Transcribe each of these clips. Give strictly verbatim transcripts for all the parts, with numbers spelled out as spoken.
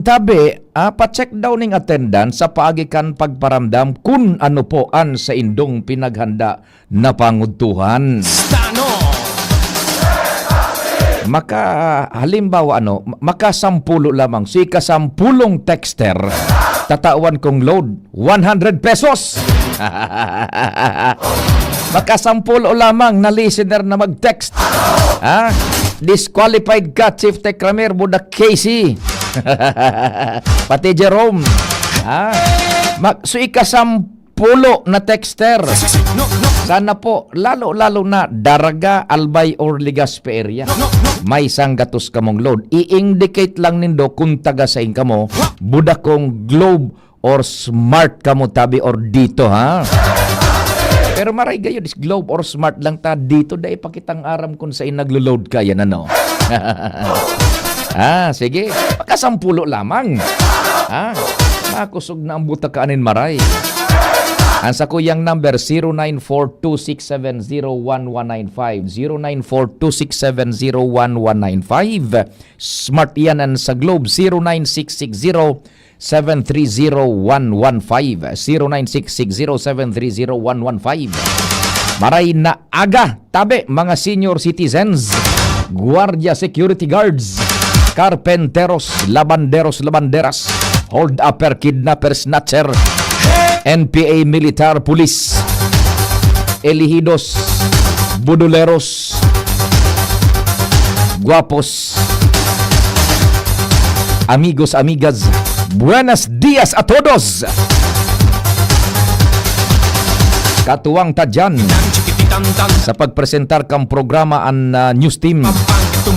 Tabi, ah, pa-check daw ning attendance sa paagi kan pagparamdam kun ano po an saindong pinaghanda na pangudtuhan. Stano! Maka-, halimbawa, ano, ma-, makasampulo lamang. Si ikasampulong texter, tatawan kong load, one hundred pesos. Makasampulo lamang na listener na mag-text. Ha? Disqualified ka, Chief Tech Ramir, Budak Casey. Pati Jerome. Ha? Mag-, so, ikasampulo na texter. Sana po, lalo-lalo na Daraga, Albay or Legazpi area. May sanggatos kamong load. I-indicate lang nindo kung taga sain kamo. Budak kong Globe or Smart kamo, tabi, or Dito, ha? Pero maray gayod is Globe or Smart lang ta, Dito, dai pa kitang aram kung sain naglo-load ka, yan ano. Ah, sige. Pakasampulo lamang. Ah, makusog na ang buta ka anin maray. Ang sakuyang number, zero nine four two six seven zero one one nine five. Zero nine four two six seven zero one one nine five. Smart yan, ang sa Globe, zero nine six six zero seven three zero one one five. Zero nine six six zero seven three zero one one five. Maray na aga, tabi, mga senior citizens, guardia, security guards, carpenteros, labanderos, labanderas, hold-upper, kidnapper, snatcher, N P A, militar, pulis, elehidos, buduleros, guapos, amigos, amigas, buenos dias a todos! Katuwang ta dyan sa pagpresentar kan programa an, ah, news team,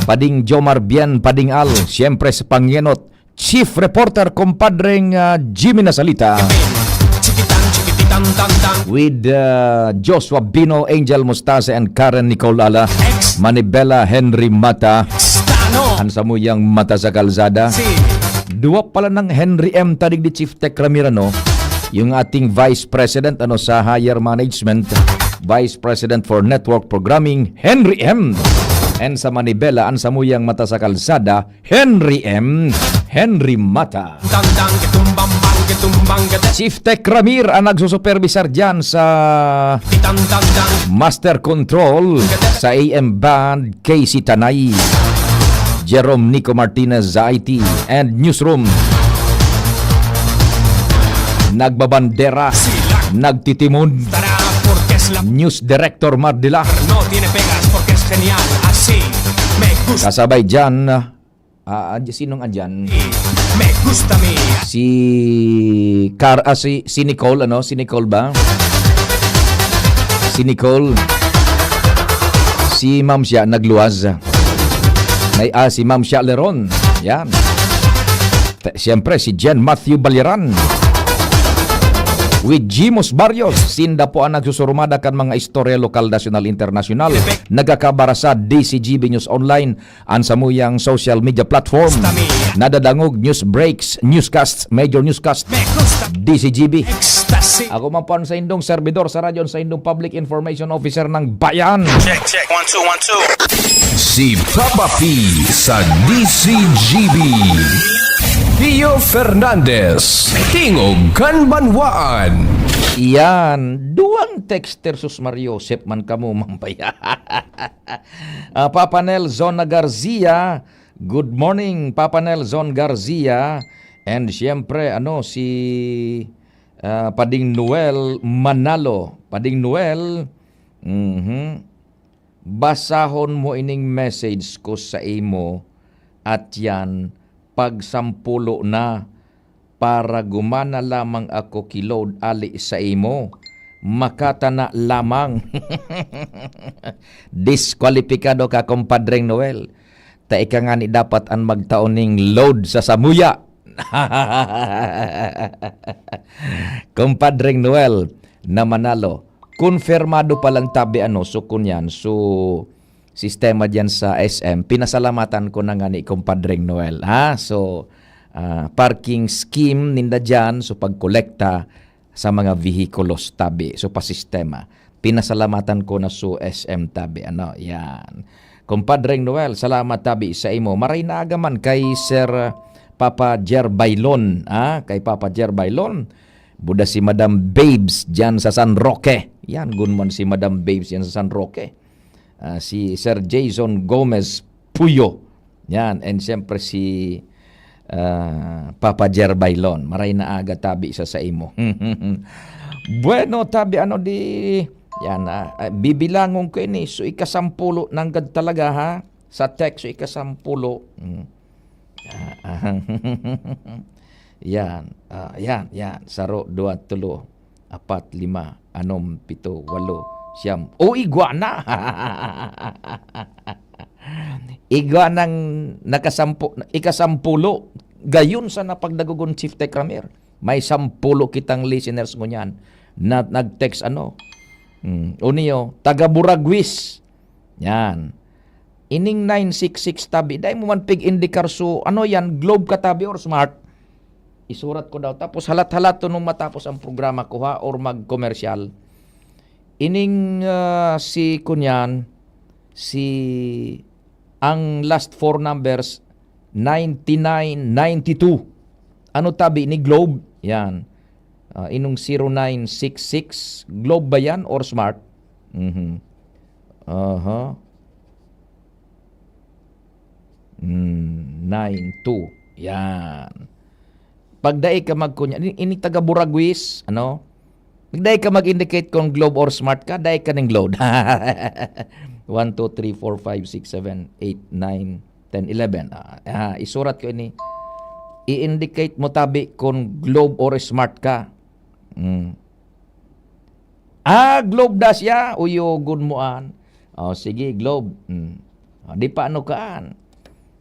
Pading Jomar Bien Pading Al, siyempre sa pangenot, Chief Reporter, Compadreng, ah, Jimmy Nasalita. With, ah, Joshua Bino, Angel Mostaza, and Karen Nicole Ala. Manibela Henry Mata. An samuyang mata sa kalsada. Duwa pala ng Henry M ta digdi, Chief Tech Ramir, ano? Yung ating Vice President, ano, sa Higher Management, Vice President for Network Programming, Henry M. And sa Manibela, an samuyang mata sa kalsada, Henry M. Henry Mata. Chief Tech Ramir ang nagsusupervisar dyan sa Master Control sa A M Band, Casey Tanay, Jerome Nico Martinez sa I T and Newsroom. Nagbabandera, nagtitimon, News Director Mar Dilar. Kasabay dyan, ah, ah, sinong andyan? Si Car-, ah, si, si Nicole, ano? Si Nicole ba? Si Nicole. Si Ma'am siya, nagluwas. May, ah, si Ma'am siya, Leron. Yan. Te-, siyempre, si Jen Matthew Baliran. With Jimos Barrios, sinda po ang nagsusurumada kan mga istorya lokal, nasyonal, internasyonal. Nagkakabara sa D C G B News Online, ang samuyang social media platform. Nadadangog news breaks, newscasts, major newscast, D C G B. Ako man po ang saindong servidor sa radyo, ang saindong public information officer ng bayan. Check, check. One, two, one, two. Si Papa P sa D C G B. Pio Fernandez, Tingog kan Banwaan. Iyan, duwang texter, sus Mario, sep man kamo, mambaya. Ah, Papa Nelson Garcia, good morning, Papa Nelson Garcia. And siyempre, ano, si, ah, Pading Noel Manalo. Pading Noel, mhm. Basahon mo ining message ko sa imo, at yan, pagsampulo na, para gumana lamang ako ki load ali sa imo. Makatana lamang. Diskwalipikado ka, Compadreng Noel. Ta ika ngani dapat an magtao ning load sa samuya. Compadreng Noel na Manalo, konfirmado pa lang tabi, ano, so kunyan, so sistema diyan sa S M, pinasalamatan ko na nga ni Compadreng Noel, ha? So, ah, parking scheme ninda diyan, so pagkolekta sa mga vehikulos tabi, so pa sistema. Pinasalamatan ko na so S M tabi, ano, yan. Compadreng Noel, salamat tabi sa imo. Maray na aga man kay Sir Papa Jer Bailon, ah, kay Papa Jer Bailon. Buda si Madam Babes diyan sa San Roque. Yan, gunman si Madam Babes yan sa San Roque. Ah, si Sir Jason Gomez Puyo. Yan, and siyempre si, ah, Papa Jer Bailon. Maray na aga tabi sa saimo. Bueno, tabi ano di, yan, ah, ah, bibilangon ko ini. So, ikasampulo nanggad talaga, ha? Sa text, so, ikasampulo. Mm. Ah, ah. Yan. Ah, yan, yan. Saro, dua, tulo, apat, lima, anom, pito, walo, siyam. O, igwa na! Igwa nang nakasampu-, ikasampulo. Gayon sa napagdagogon, Chief Tech Ramir. May sampulo kitang listeners ngunyan na nag-text, ano. Hmm. O niyo, taga Buraguis. Yan. Ining nine six six tabi, dai mo man pig-indikar, so, ano yan, Globe ka tabi or Smart? Isurat ko daw. Tapos halat-halat to nung matapos ang programa ko, ha, or mag-commercial. Ining, ah, si kunyan, si, ang last four numbers, ninety-nine ninety-two. Ano tabi ni Globe? Yan. Ah, inong zero nine six six. Globe ba yan or Smart? Mhm. Aha. Hmm, nine two. Yan. Pag dai ka magkunya, ini, ini taga Buraguis, ano? Pag dai ka mag-indicate kung Globe or Smart ka, dai ka ning Globe. One, two, three, four, five, six, seven, eight, nine, ten, eleven. Ah, ah, isurat ko ini. I-indicate mo tabi kung Globe or Smart ka. Hmm. Ah, Globe da siya. Uyogon mo an. Oh, sige, Globe. Hmm. Ah, di pa ano kaan.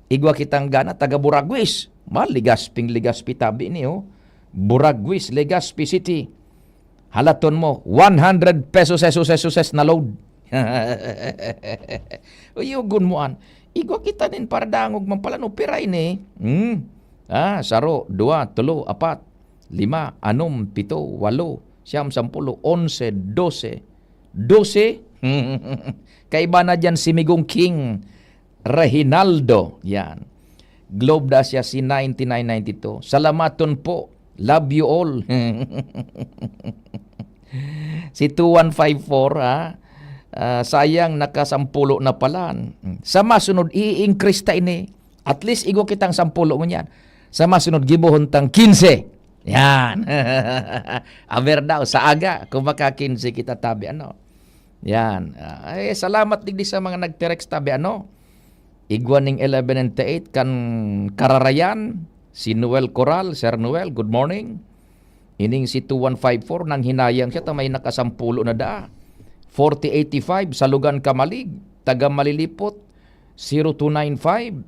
Igwa kitang gana, taga Buraguis. Ma, Legasping Legaspi tabi ni, oh. Buraguis, Legazpi City. Halaton mo, one hundred pesos, pesos, pesos na load. Uyogon mo an. Igwa kita nin paradangog man pala, no, pira ini. Hmm. Ah, saro, dua, tulo, apat, lima, anom, pito, walo, siyam, sampulo, onse, dose. Dose? Kaiba na diyan si Migong King Reginaldo. Yan. Globe da siya si ninety-nine ninety-two. Salamaton po. Love you all. Si two one five four, ha? Ah, sayang, nakasampulo na pala. Sa masunod, i-increase ta ini. At least, igwa kitang sampulo ngunyan. Sa masunod, gibohon tang quince. Yan. Aber daw, sa aga, kung maka-quince kita tabi, ano. Yan. Ah, eh, salamat digdi sa mga nagtext tabi, ano. Igwa ning eleven ninety-eight kan Kararayan, si Noel Coral. Sir Noel, good morning. Ining si two one five four, nanghinayang siya ta may nakasampulo na daa. Forty eighty-five, Salugan Kamalig, taga Malilipot, zero two nine five,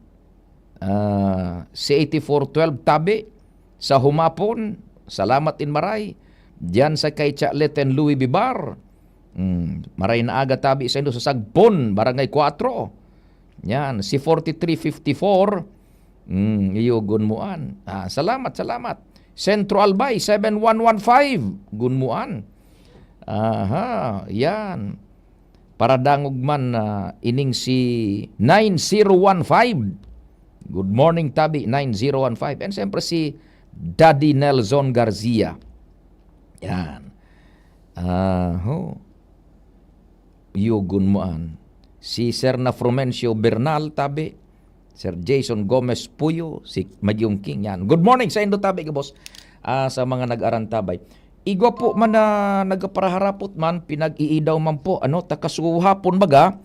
ah, si eighty-four twelve tabi, sa humapon, salamat in maray. Diyan sa kay Chaleten Louis Bibar. Hmm, maray na aga tabi saindo sa Sagpon, Barangay Cuatro. Yan, si forty-three fifty-four. Hmm, iyogon mo an. Ah, salamat, salamat. Centro Albay, seven one one five. Gunmuan. Aha, yan. Paradangog man, ah, ining si nine zero one five. Good morning, tabi, nine zero one five. And siyempre si Daddy Nelson Garcia. Yan. Ah, ho. Yugon mo an. Si Sir na Frumencio Bernal, tabi. Sir Jason Gomez Puyo, si Magyong King. Yan. Good morning sa indo, tabi, gabos. Ah, sa mga nag-arantabay. Igwa po man na nagparaharapot man, pinag-iidaw man po, ano, takasuhapon baga.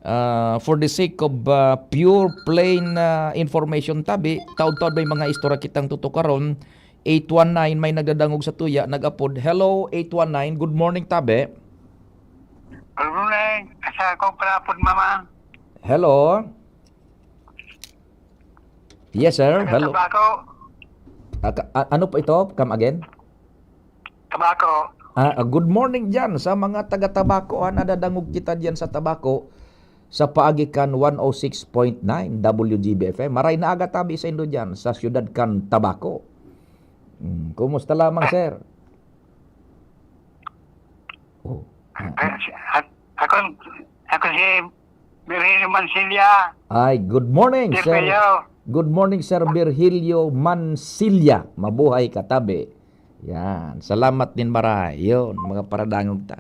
Ah, for the sake of, ah, pure, plain, ah, information, tabi, taod-taod may mga istorya kitang tutukaron. Eight one nine, may nagdadangog sa tuya, nag-apod. Hello, eight one nine. Good morning, tabi. Good morning. Asa ako palapod, mama? Hello? Yes, sir. Hello. Tabaco. Ah, ka-, a-, ano po ito? Come again? Tabaco. Ah, ah, good morning diyan sa mga taga Tabaco, ha. Nadadangog kita diyan sa Tabaco sa paagi kan one oh six point nine W G B F M. Maray na aga tabi sa indo diyan sa siyudad kan Tabaco. Hmm, kumusta lamang, sir? Oh. Ah, ah. Ay, si-, ak-, ako, ako si Virgilio Mansilla. Ay, good morning, sir. Virgilio. Good morning, Sir Virgilio Mansilla. Mabuhay ka, tabi. Yan. Salamat nin maray. Yun, mga paradangog ta.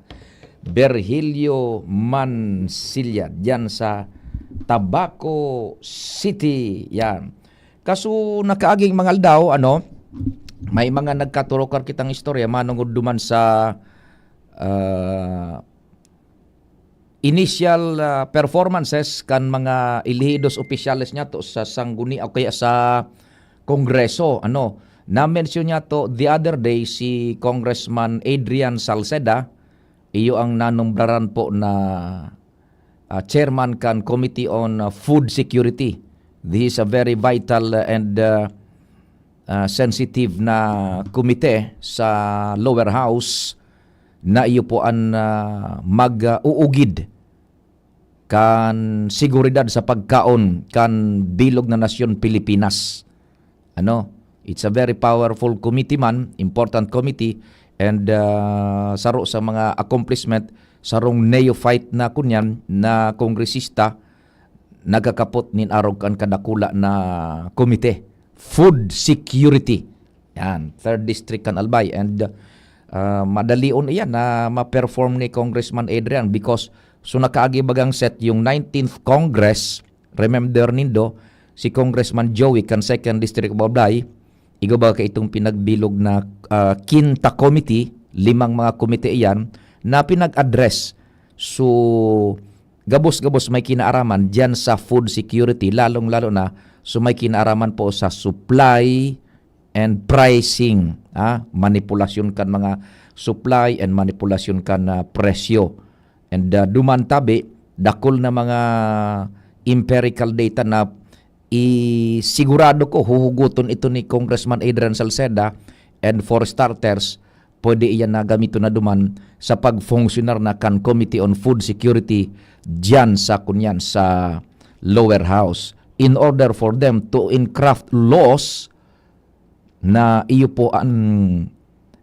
Virgilio Mansilla, diyan sa Tabaco City. Yan. Kaso nakaaging mga aldaw, ano, may mga nagkaturukar kitang istorya, manungod duman sa, ah, initial, ah, performances kan mga elehidos opisyales niyato sa sangguni o kaya sa Kongreso. Ano, na-mention niyato the other day si Congressman Adrian Salceda, iyo ang nanumbraran po na, ah, chairman kan Committee on, ah, Food Security. This is a very vital, ah, and, ah, ah, sensitive na komite sa lower house na iyo po an, ah, mag-uugid kan seguridad sa pagkaon kan bilog na nasyon Pilipinas. Ano, it's a very powerful committee man, important committee, and, ah, saro sa mga accomplishment, sarong neophyte na kunyan na kongresista, nagkakapot nin arog kan kadakula na komite, food security. Yan, third district kan Albay. And, ah, madalion iyan na ma-perform ni Congressman Adrian because so nakaagi bagang set yung nineteenth Congress, remember nindo, si Congressman Joey kan second district of Albay, igwa baga itong pinagbilog na, ah, kinta committee, limang mga komite iyan, na pinag-address. So, gabos-gabos may kinaaraman diyan sa food security, lalong-lalo na so may kinaaraman po sa supply and pricing, ah, manipulasyon kan mga supply and manipulasyon kan, ah, presyo. And, ah, duman tabi, dakul na mga empirical data na i-, sigurado ko huhugoton ito ni Congressman Adrian Salceda, and for starters, pwede iyan na gamiton na duman sa pagfunksyonar na kan Committee on Food Security diyan sa kunyan sa lower house in order for them to encraft laws na iyo po an,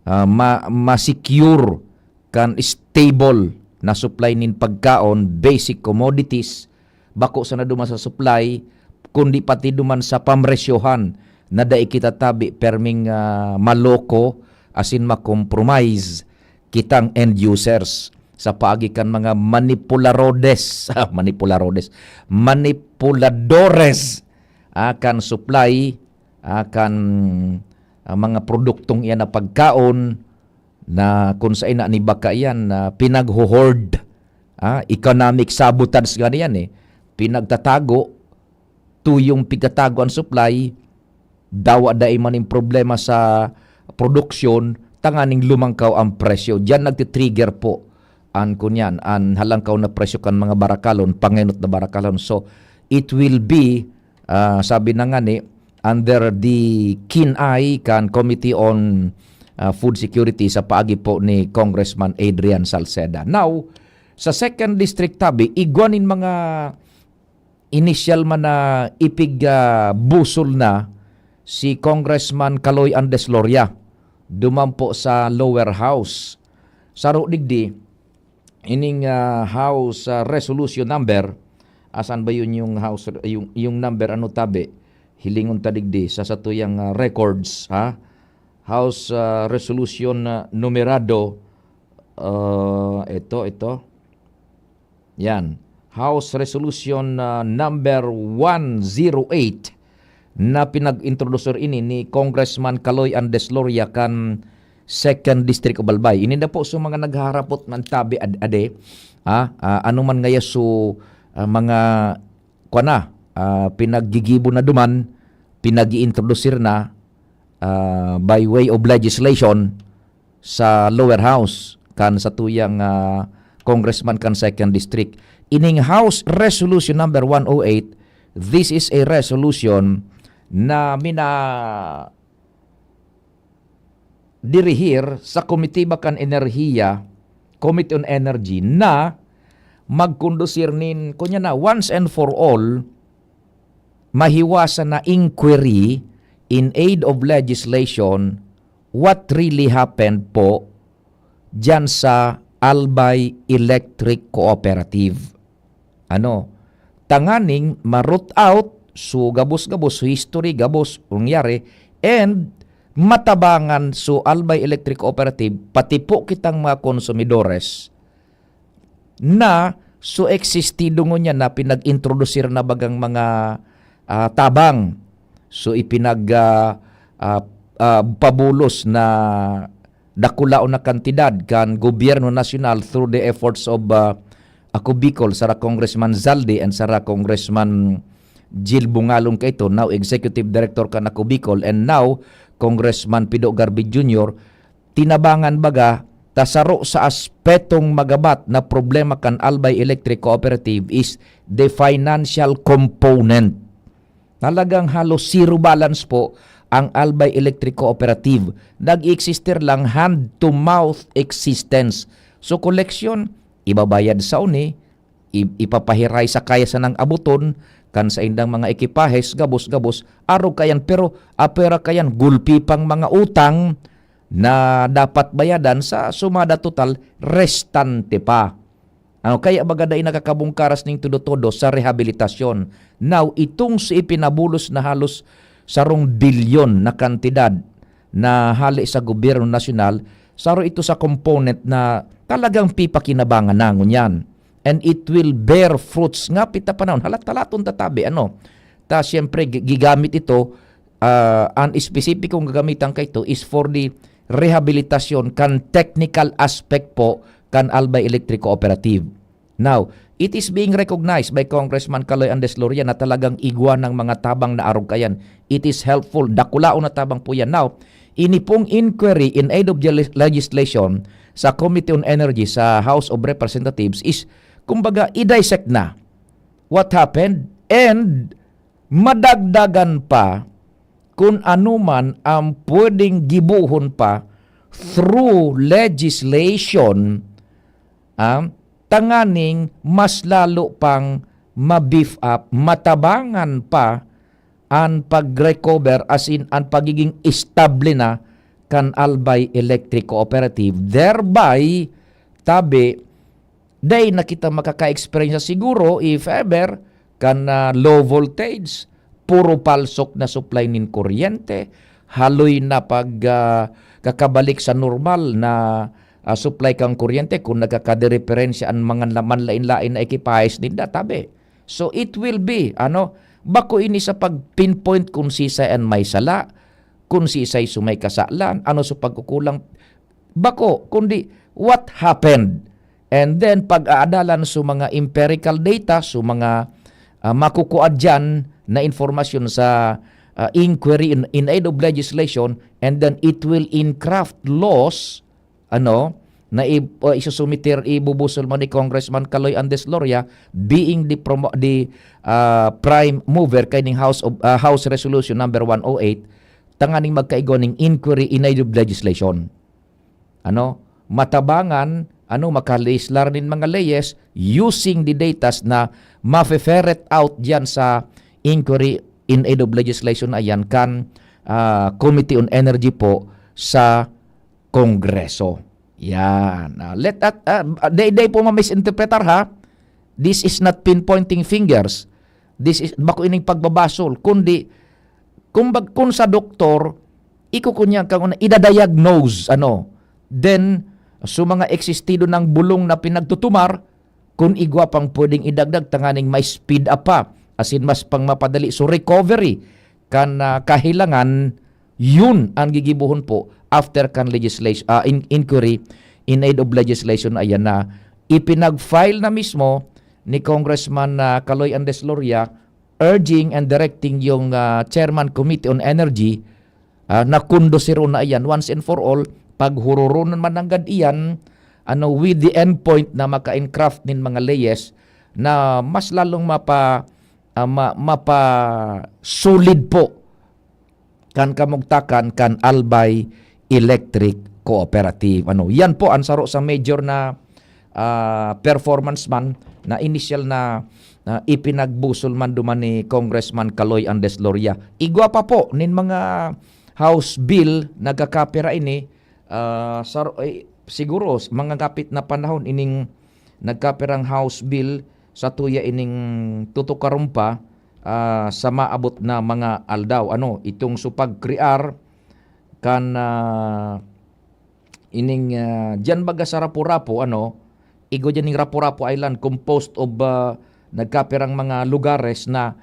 ah, ma-, ma-secure kan stable na supply nin pagkaon, basic commodities, bako sana duman sa supply, kundi pati duman sa pamresyohan na dai kita tabi perming, ah, maloko asin ma-compromise kitang end users sa paagi kan mga manipularodes, manipularodes, manipuladores, ah, kan supply, ah, kan, ah, mga produktong iyan na pagkaon na kun saen na ni baka iyan na pinagho-hoard, ah, economic sabotage nga niyan, eh. Pinagtatago, tuyong pigtatago an supply, dawa dai man nin problema sa produksyon, tanganing lumangkaw ang presyo. Diyan nagti-trigger po an kunyan, an halangkaw na presyo kan mga barakalon, pangenot na barakalon. So, it will be, ah, sabi na nga ni, under the keen eye kan Committee on, ah, Food Security sa paagi po ni Congressman Adrian Salceda. Now, sa second district tabi, igwa nin mga initial man na ipig, ah, busol na si Congressman Kaloy Andesloria, duman po sa lower house. Saro digdi, ining, ah, house, ah, resolution number, asan ba yun yung house, yung, yung number, ano tabi? Hilingon ta digdi sa satuyang, ah, records, ha? House, ah, resolution, ah, numerado, ah, ito, ito. Yan. House Resolution, ah, number one zero eight na pinag-introducer ini ni Congressman Kaloy Andesloria kan second District of Albay. Ini na po sa mga naghaharapot man tabi ad-, ade, ah, ah, ano man ngaya so, ah, mga, kwa na, ah, pinaggigibo na duman, pinag-iintroducir na, ah, by way of legislation sa lower house kan satuyang, ah, congressman kan second district. Ining House Resolution number one oh eight, this is a resolution na mina-, dirihir sa Komitiba kan Enerhiya, Committee on Energy, na magkondusir nin, kunya na, once and for all, mahiwasan na inquiry in aid of legislation what really happened po diyan sa Albay Electric Cooperative. Ano, tanganing ma-root out So, gabos-gabos, so, history, gabos, nangyari, and matabangan, so, Albay Electric Cooperative, pati po kitang mga konsumidores na, so, existido ngunyan na pinag-introdusir na bagang mga, ah, tabang. So, ipinag, ah, ah, ah, pabulos na dakulaon na kantidad kan gobyerno nasyonal through the efforts of, ah, Ako Bicol, sara Congressman Zaldi and sara Congressman Jil Bungalong kaito, now Executive Director kan Ako Bicol, and now Congressman Pido Garbi Junior, tinabangan baga ta saro sa aspetong magabat na problema kan Albay Electric Cooperative is the financial component. Talagang halos zero balance po ang Albay Electric Cooperative. Nag-existir lang hand-to-mouth existence. So, koleksyon, ibabayad sa uni, i-, ipapahiray sa kaya sanang abuton, kan saindang mga ekipahes, gabos-gabos, arog kayan, pero apera kayan, gulpi pang mga utang na dapat bayadan sa sumada total, restante pa. Ano, kaya baga dai nakakabungkaras ning todo-todo sa rehabilitasyon. Now, itong si ipinabulos na halos sarong bilyon na kantidad na hale sa gobyerno nasyonal, saro ito sa component na talagang pipakinabangan na ngunyan. And it will bear fruits nga pita panahon. Halat-halaton tatabi, ano? Ta, siyempre, gi-, gigamit ito, ah, ang espesipikong gagamitan kaito is for the rehabilitasyon kan technical aspect po kan Albay Electric Cooperative. Now, it is being recognized by Congressman Kaloy Andes Loria na talagang igwa ng mga tabang na arog kayan. It is helpful. Dakulaon na tabang po yan. Now, ini pong inquiry in aid of the le-, legislation sa Committee on Energy sa House of Representatives is, kumbaga, i-dissect na what happened and madagdagan pa kung ano man ang pwedeng gibohon pa through legislation, ah, tanganing mas lalo pang ma-beef up, matabangan pa an pag-recover, as in, an pagiging estable na kan Albay Electric Cooperative. Thereby, tabi, dai na kita makaka-experience siguro, if ever, kan, ah, low voltage, puro palsok na supply nin kuryente, haloy na pag, ah, kakabalik sa normal na, ah, supply kan kuryente kung nagkakadireperensiya an mga la-, manlain-lain na ekipahes ninda, tabi. So, it will be, ano, bako ini sa pag-pinpoint kung sisay an may sala, kung sisay so may kasalan, ano so pagkukulang. Bako, kundi what happened. And then, pag-aadalan so mga empirical data, so mga, ah, makukuha diyan na informasyon sa, ah, inquiry in, in aid of legislation, and then it will in craft laws, ano, na i-, ah, isusumiter, ibubusol mo ni Congressman Kaloy Andes Loria, being the promo-, the, ah, prime mover kaining House of, ah, House Resolution number one oh eight, tanganing magkaigwa ning inquiry in aid of legislation. Ano, matabangan, ano, makalegislar nin mga leyes using the datas na mafe-ferret out diyan sa inquiry in aid of legislation na yan kan, ah, Committee on Energy po sa Kongreso. Yan. Ah, let that, ah, dai, dai po ma-misinterpretar, ha. This is not pinpointing fingers. This is, bako ining pagbabasol, kundi, kumbag-, kun sa doktor, ikukunyang kang una, idadiagnose, ano. Then, so mga existido ng bulong na pinagtutumar, kun igwa pang pwedeng idagdag tanganing ma-speed up pa, asin mas pang mapadali. So, recovery kan, ah, kahilangan, yun ang gigibohon po after kan legislation, ah, in-, inquiry in aid of legislation na yan na ipinag-file na mismo ni Congressman, ah, Kaloy Andes Loria, urging and directing yung, ah, Chairman Committee on Energy, ah, na kondusir na iyan once and for all, paghuroronon man nanggad iyan, ano, with the end point na maka-encraft nin mga leyes na mas lalong mapa-, ah, ma-, mapa-solid po kan kamugtakan kan Albay Electric Cooperative. Ano, yan po ang saro sa major na, ah, performance man na initial na, na ipinagbusol man duman ni Congressman Kaloy Andes Loria. Igwa pa po nin mga House bill nagkakapira ini, ah, saro-, eh, siguro s-, mga kapit na panahon ining nagkapirang House bill sa tuya ining tutukaron pa, ah, sa maabot na mga aldaw. Ano, itong su pagkrear kan, ah, ining, ah, diyan baga sa Rapu-Rapu, ano, igwa diyan ning Rapu-Rapu Island, composed of, ah, nagkapirang mga lugares na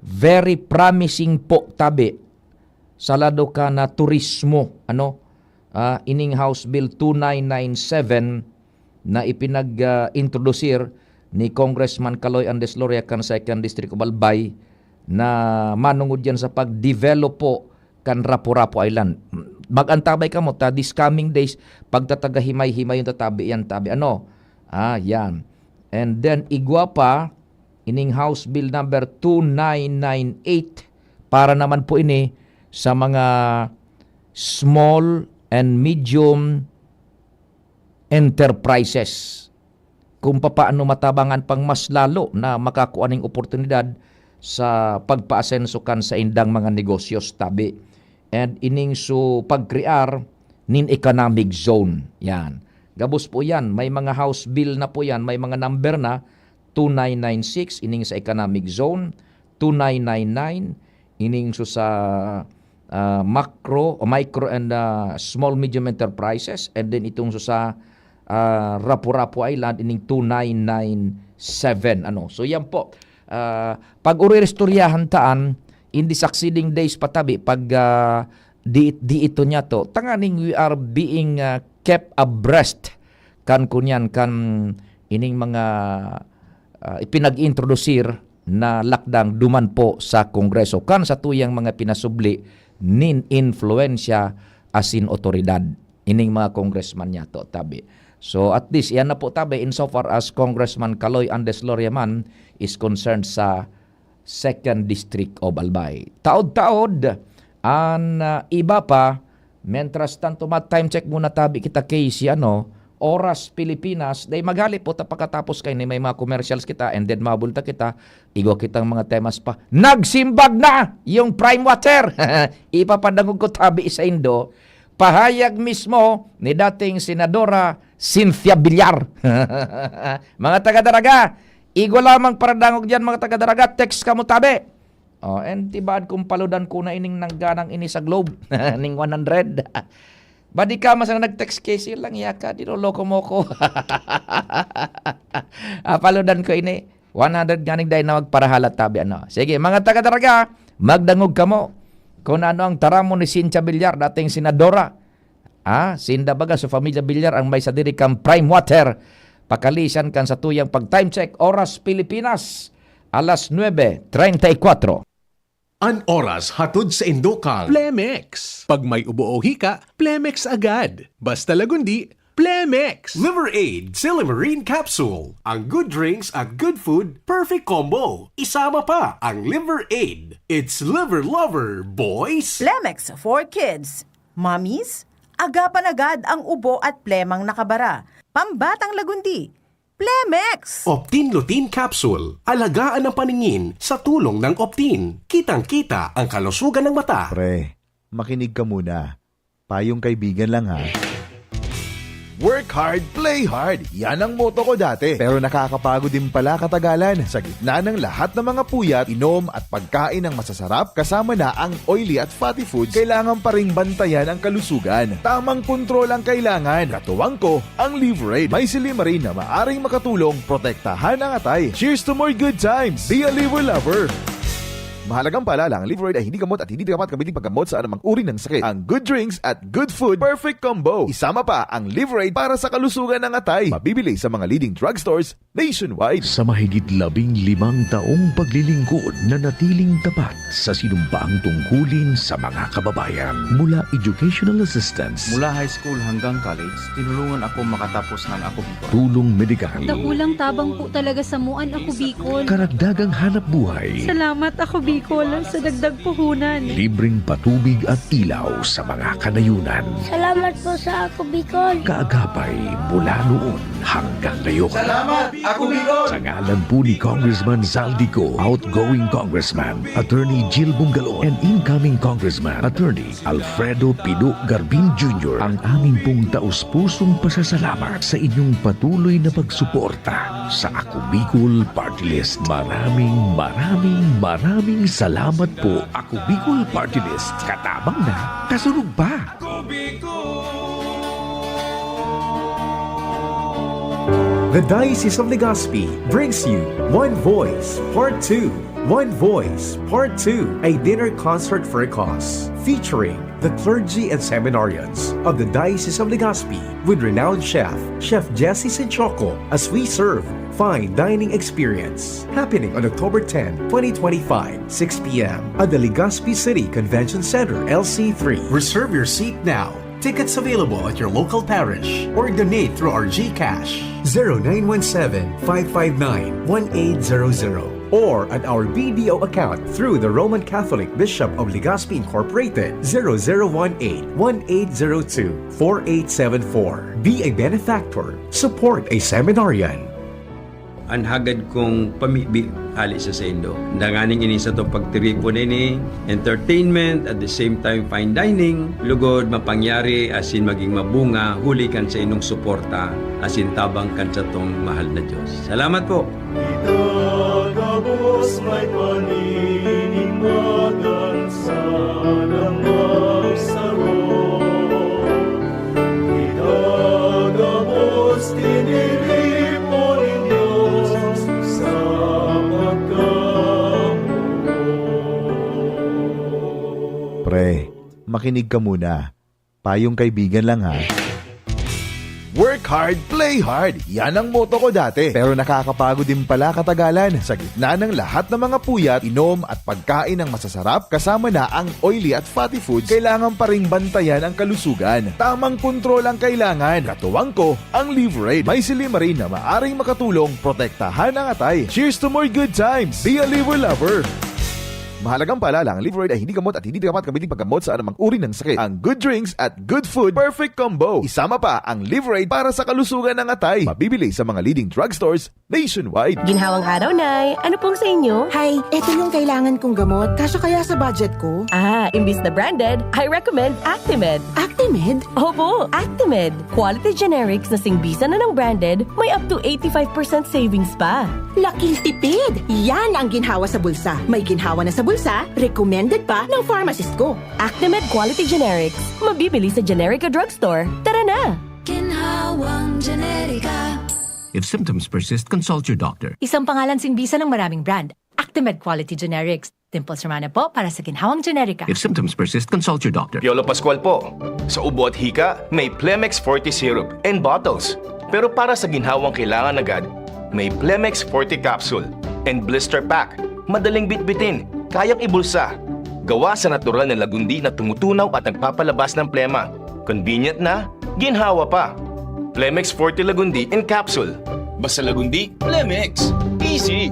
very promising po, tabi, sa lado ka na turismo, ano, ah, ining House Bill two nine nine seven na ipinag, ah, introdusir ni Congressman Kaloy Andes Loria kan Second District of Albay na manungod yan sa pag-develop po kan Rapu-Rapu Island. Mag-antabay kamo ta this coming days, pagtatagahimay-himay yung tatabi yan, tabi. Ano? Ah, yan. And then, igwa pa, ining House Bill number two nine nine eight, para naman po ini sa mga small and medium enterprises. Kung papaano matabangan pang mas lalo na makakua ning oportunidad sa pagpaasenso kan saindang mga negosyos, tabi. And ining su pagkrear nin economic zone. Yan. Gabos po yan. May mga House Bill na po yan. May mga number na, two nine nine six, ining sa economic zone, two nine nine nine, ining su sa, ah, macro, o micro and, ah, small medium enterprises, and then itong su sa, ah, Rapu-Rapu Island, ining two nine nine seven. Ano? So, yan po. Ah, pag uriristoryahan taan, in the succeeding days patabi, pag, ah, di, di ito niya to, tanganing we are being, ah, kept abreast kan kunyan, kan ining mga, ah, ipinag-introdusir na lakdang duman po sa Kongreso, kan sa tuyang mga pinasubli nin influensya asin otoridad ining mga congressman niya to, tabi. So, at least, iyan na po, tabi, insofar as Congressman Kaloy Andes Loria man is concerned sa Second District of Albay. Taod-taod, an, ah, iba pa, mientras tanto, ma-time check muna tabi kita kay si, ano, Oras Pilipinas. Dahil maghali po ta pagkatapos kaini, may mga commercials kita, and then mabulta kita, igwa kitang mga temas pa. Nagsimbag na yung Prime Water! Ipapadangog ko tabi sa indo, pahayag mismo ni dating Senadora Cynthia Villar. Mga taga-Daraga, igwa lamang paradangog diyan, mga taga-Daraga, text kamo tabi. Oh, and tibaad kung paludan ko na ining nangganang ini sa Globe, ning one hundred. Badi ka, mas na nag-text kay silang yaka, niloloko mo ko. Ah, paludan ko ini. One hundred nganing dahil na magparahalat tabi, ano. Sige, mga taga-Daraga, magdangog kamo. Kung ano ang taramo ni Cynthia Villar, dating senadora. Ah, sinda baga sa Familia Villar ang may sadiri kan Prime Water. Pakalisan kan sa tuyang pag-time check, Oras Pilipinas, alas nuebe treinta y cuatro. An oras hatod sa indo kan Plemex. Pag may ubo o hika, Plemex agad. Basta Lagundi, Plemex! Liver Aid Silymarin Capsule. Ang good drinks at good food, perfect combo. Isama pa ang Liver Aid. It's Liver Lover, boys! Plemex for kids, mommies, agapan agad ang ubo at plemang nakabara. Pambatang Lagundi, Plemex! Optin Lutein Capsule. Alagaan ang paningin sa tulong ng Optin. Kitang-kita ang kalusugan ng mata. Pre, makinig ka muna. Payong kaibigan lang, ha. Work hard, play hard. Yan ang motto ko dati. Pero nakakapagod din pala katagalan. Sa gitna ng lahat ng mga puyat, inom at pagkain ng masasarap, kasama na ang oily at fatty foods, kailangan pa ring bantayan ang kalusugan. Tamang kontrol ang kailangan. Katuwang ko, ang Liver Aid. May silymarin na maaring makatulong protektahan ang atay. Cheers to more good times! Be a Liver Lover! Mahalagang paalala, ang Liver Aid ay hindi gamot at hindi dapat gamitin paggamot sa anumang uri ng sakit. Ang good drinks at good food, perfect combo. Isama pa ang Liver Aid para sa kalusugan ng atay. Mabibili sa mga leading drugstores nationwide. Sa mahigit labing limang taong paglilingkod, nanatiling tapat sa sinumpaang tungkulin sa mga kababayan. Mula educational assistance, Mula high school hanggang college, tinulungan ako makatapos ng Ako Bicol. Tulong medikal, Dakulang tabang po talaga sa muan Ako Bicol. Karagdagang hanap buhay. Salamat Ako Bicol sa dagdag puhunan. Libreng patubig at ilaw sa mga kanayunan. Salamat po sa Ako Bicol. Kaagapay mula noon. Hanggang ngayon. Salamat, Ako Bicol! Sa ngalan po ni Congressman Zaldy Co, outgoing Congressman, Attorney Jill Bungalon, and incoming Congressman, Attorney Alfredo Pido Garbin Junior, ang amin pong taus-pusong pasasalamat sa inyong patuloy na pagsuporta sa Ako Bicol Party List. Maraming, maraming, maraming salamat po, Ako Bicol Party List. Katabang na, kasunod pa! The Diocese of Legazpi brings you One Voice Part two. One Voice Part two, a dinner concert for a cause, featuring the clergy and seminarians of the Diocese of Legazpi with renowned chef, Chef Jesse Sinchoco, as we serve fine dining experience. Happening on October tenth, twenty twenty-five, six p m at the Legazpi City Convention Center, L C three. Reserve your seat now. Tickets available at your local parish or donate through our GCash, zero nine one seven, five five nine, one eight zero zero, or at our B D O account through the Roman Catholic Bishop of Legazpi Incorporated, zero zero one eight, one eight zero two, four eight seven four. Be a benefactor. Support a seminarian. An hagad kong pamibi hale sa saindo. Danganing ini satong pagtiripon ini, entertainment, at the same time fine dining, lugod mapangyari asin magin mabunga huli kan saindong suporta asin tabang kan satong mahal na Dios. Salamat po! Itagabos may paninimagan sa lamang saro. Itagabos tiniripo nin Dios sa pagkamuot. Pre, makinig ka muna. Payong kaibigan lang, ha. Work hard, play hard. Yan ang motto ko dati. Pero nakakapagod din pala katagalan. Sa gitna ng lahat ng mga puyat, inom at pagkain ng masasarap, kasama na ang oily at fatty foods, kailangan pa ring bantayan ang kalusugan. Tamang kontrol ang kailangan. Katuwang ko, ang Liverade. May silymarin na maaring makatulong protektahan ang atay. Cheers to more good times! Be a Liver Lover! Mahalagang paalala, ang Liverade ay hindi gamot at hindi dapat gamitin paggamot sa anumang uri ng sakit. Ang good drinks at good food, perfect combo. Isama pa ang Liverade para sa kalusugan ng atay. Mabibili sa mga leading drugstores nationwide. Ginhawang araw, Nay! Ano pong sa inyo? Hay, eto yung kailangan kong gamot. Kasya kaya sa budget ko? Ah, imbis na branded, I recommend Actimed. Actimed? Opo, Actimed. Quality generics na singbisan na ng branded, may up to eighty-five percent savings pa. Laking tipid! Yan ang ginhawa sa bulsa. May ginhawa na sa bulsa, recommended pa ng pharmacist ko. Actimed Quality Generics. Mabibili sa Generica Drugstore. Tara na! Ginhawang Generica. If symptoms persist, consult your doctor. Isang pangalan singbisan ng maraming brand. Actimed Quality Generics. Dimples Romana po para sa ginhawang Generica. If symptoms persist, consult your doctor. Piolo Pascual po. Sa ubo at hika, may Plemex Forte Syrup and bottles. Pero para sa ginhawang kailangan agad, may Plemex Forte Capsule and Blister Pack. Madaling bitbitin, kayang ibulsa. Gawa sa natural na lagundi na tumutunaw at nagpapalabas ng plema. Convenient na, ginhawa pa. Plemex Forte Lagundi in Capsule. Basta Lagundi, Plemex. Easy!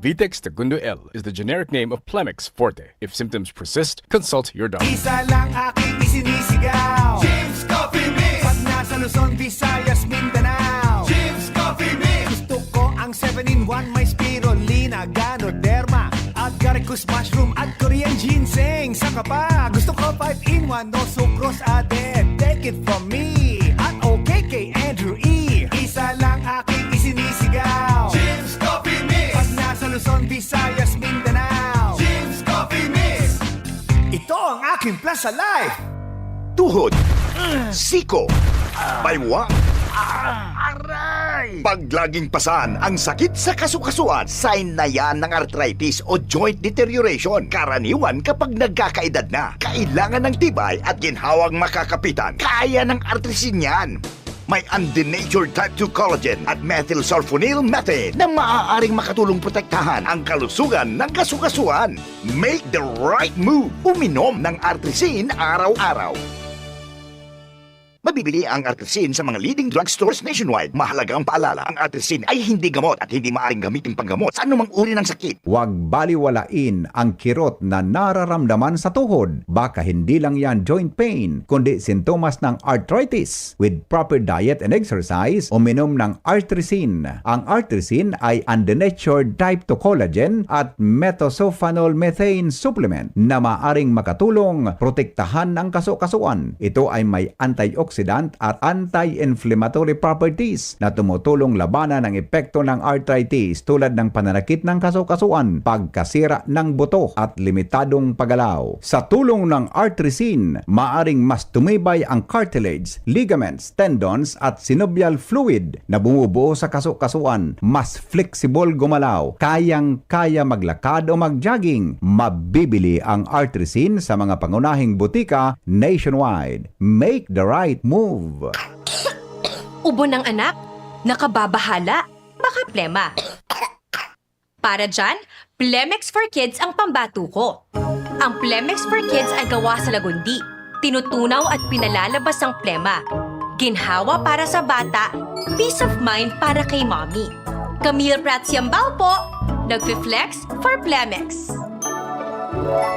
Vitex Segundo L is the generic name of Plemex Forte. If symptoms persist, consult your doctor. Isa lang aking isinisigaw. Jim's Coffee Mix. Pag nasa Luzon, Visayas, Mindanao. Jim's Coffee Mix. Gusto ko ang seven-in-one, may spirulina, ganoderma, agaricus mushroom at Korean ginseng. Saka pa, gusto ko five-in-one, no sucrose added. Take it from me, at okay kay Andrew E. Isa lang aking isinisigaw. Jim's Coffee Mix. Pag nasa Luzon, Visayas, Mindanao. Jim's Coffee Mix. Ito ang aking plan sa life. Tuhod, siko, baywang, aray! Pag laging pasan ang sakit sa kasukasuan, sign na yan ng arthritis o joint deterioration. Karaniwan kapag nagkakaedad na, kailangan ng tibay at ginhawang makakapitan. Kaya ng Artrisin yan. May undenatured type two collagen at methylsulfonyl methane na maaaring makatulong protektahan ang kalusugan ng kasukasuan. Make the right move. Uminom ng Artrisin araw-araw. Mabibili ang Artrisin sa mga leading drugstores nationwide. Mahalagang paalala, ang Artrisin ay hindi gamot at hindi maaaring gamitin panggamot sa anumang uri ng sakit. Huwag baliwalain ang kirot na nararamdaman sa tuhod. Baka hindi lang yan joint pain, kundi sintomas ng arthritis. With proper diet and exercise, uminom ng Artrisin. Ang Artrisin ay undenatured type two collagen at methylsulfonyl methane supplement na maaring makatulong protektahan ang kaso-kasuan. Ito ay may antioxidant at anti-inflammatory properties na tumutulong labanan ang epekto ng arthritis, tulad ng pananakit ng kaso-kasuan, pagkasira ng buto, at limitadong paggalaw. Sa tulong ng Artrisin, maaring mas tumibay ang cartilage, ligaments, tendons, at synovial fluid na bumubuo sa kaso-kasuan, mas flexible gumalaw, kayang-kaya maglakad o mag-jogging. Mabibili ang Artrisin sa mga pangunahing butika nationwide. Make the right move. Ubo ng anak? Nakababahala? Baka plema. Para dyan, Plemex for Kids ang pambato ko. Ang Plemex for Kids ay gawa sa lagundi. Tinutunaw at pinalalabas ang plema. Ginhawa para sa bata, peace of mind para kay mommy. Camille Prats Yambao po, nagfi-flex for Plemex.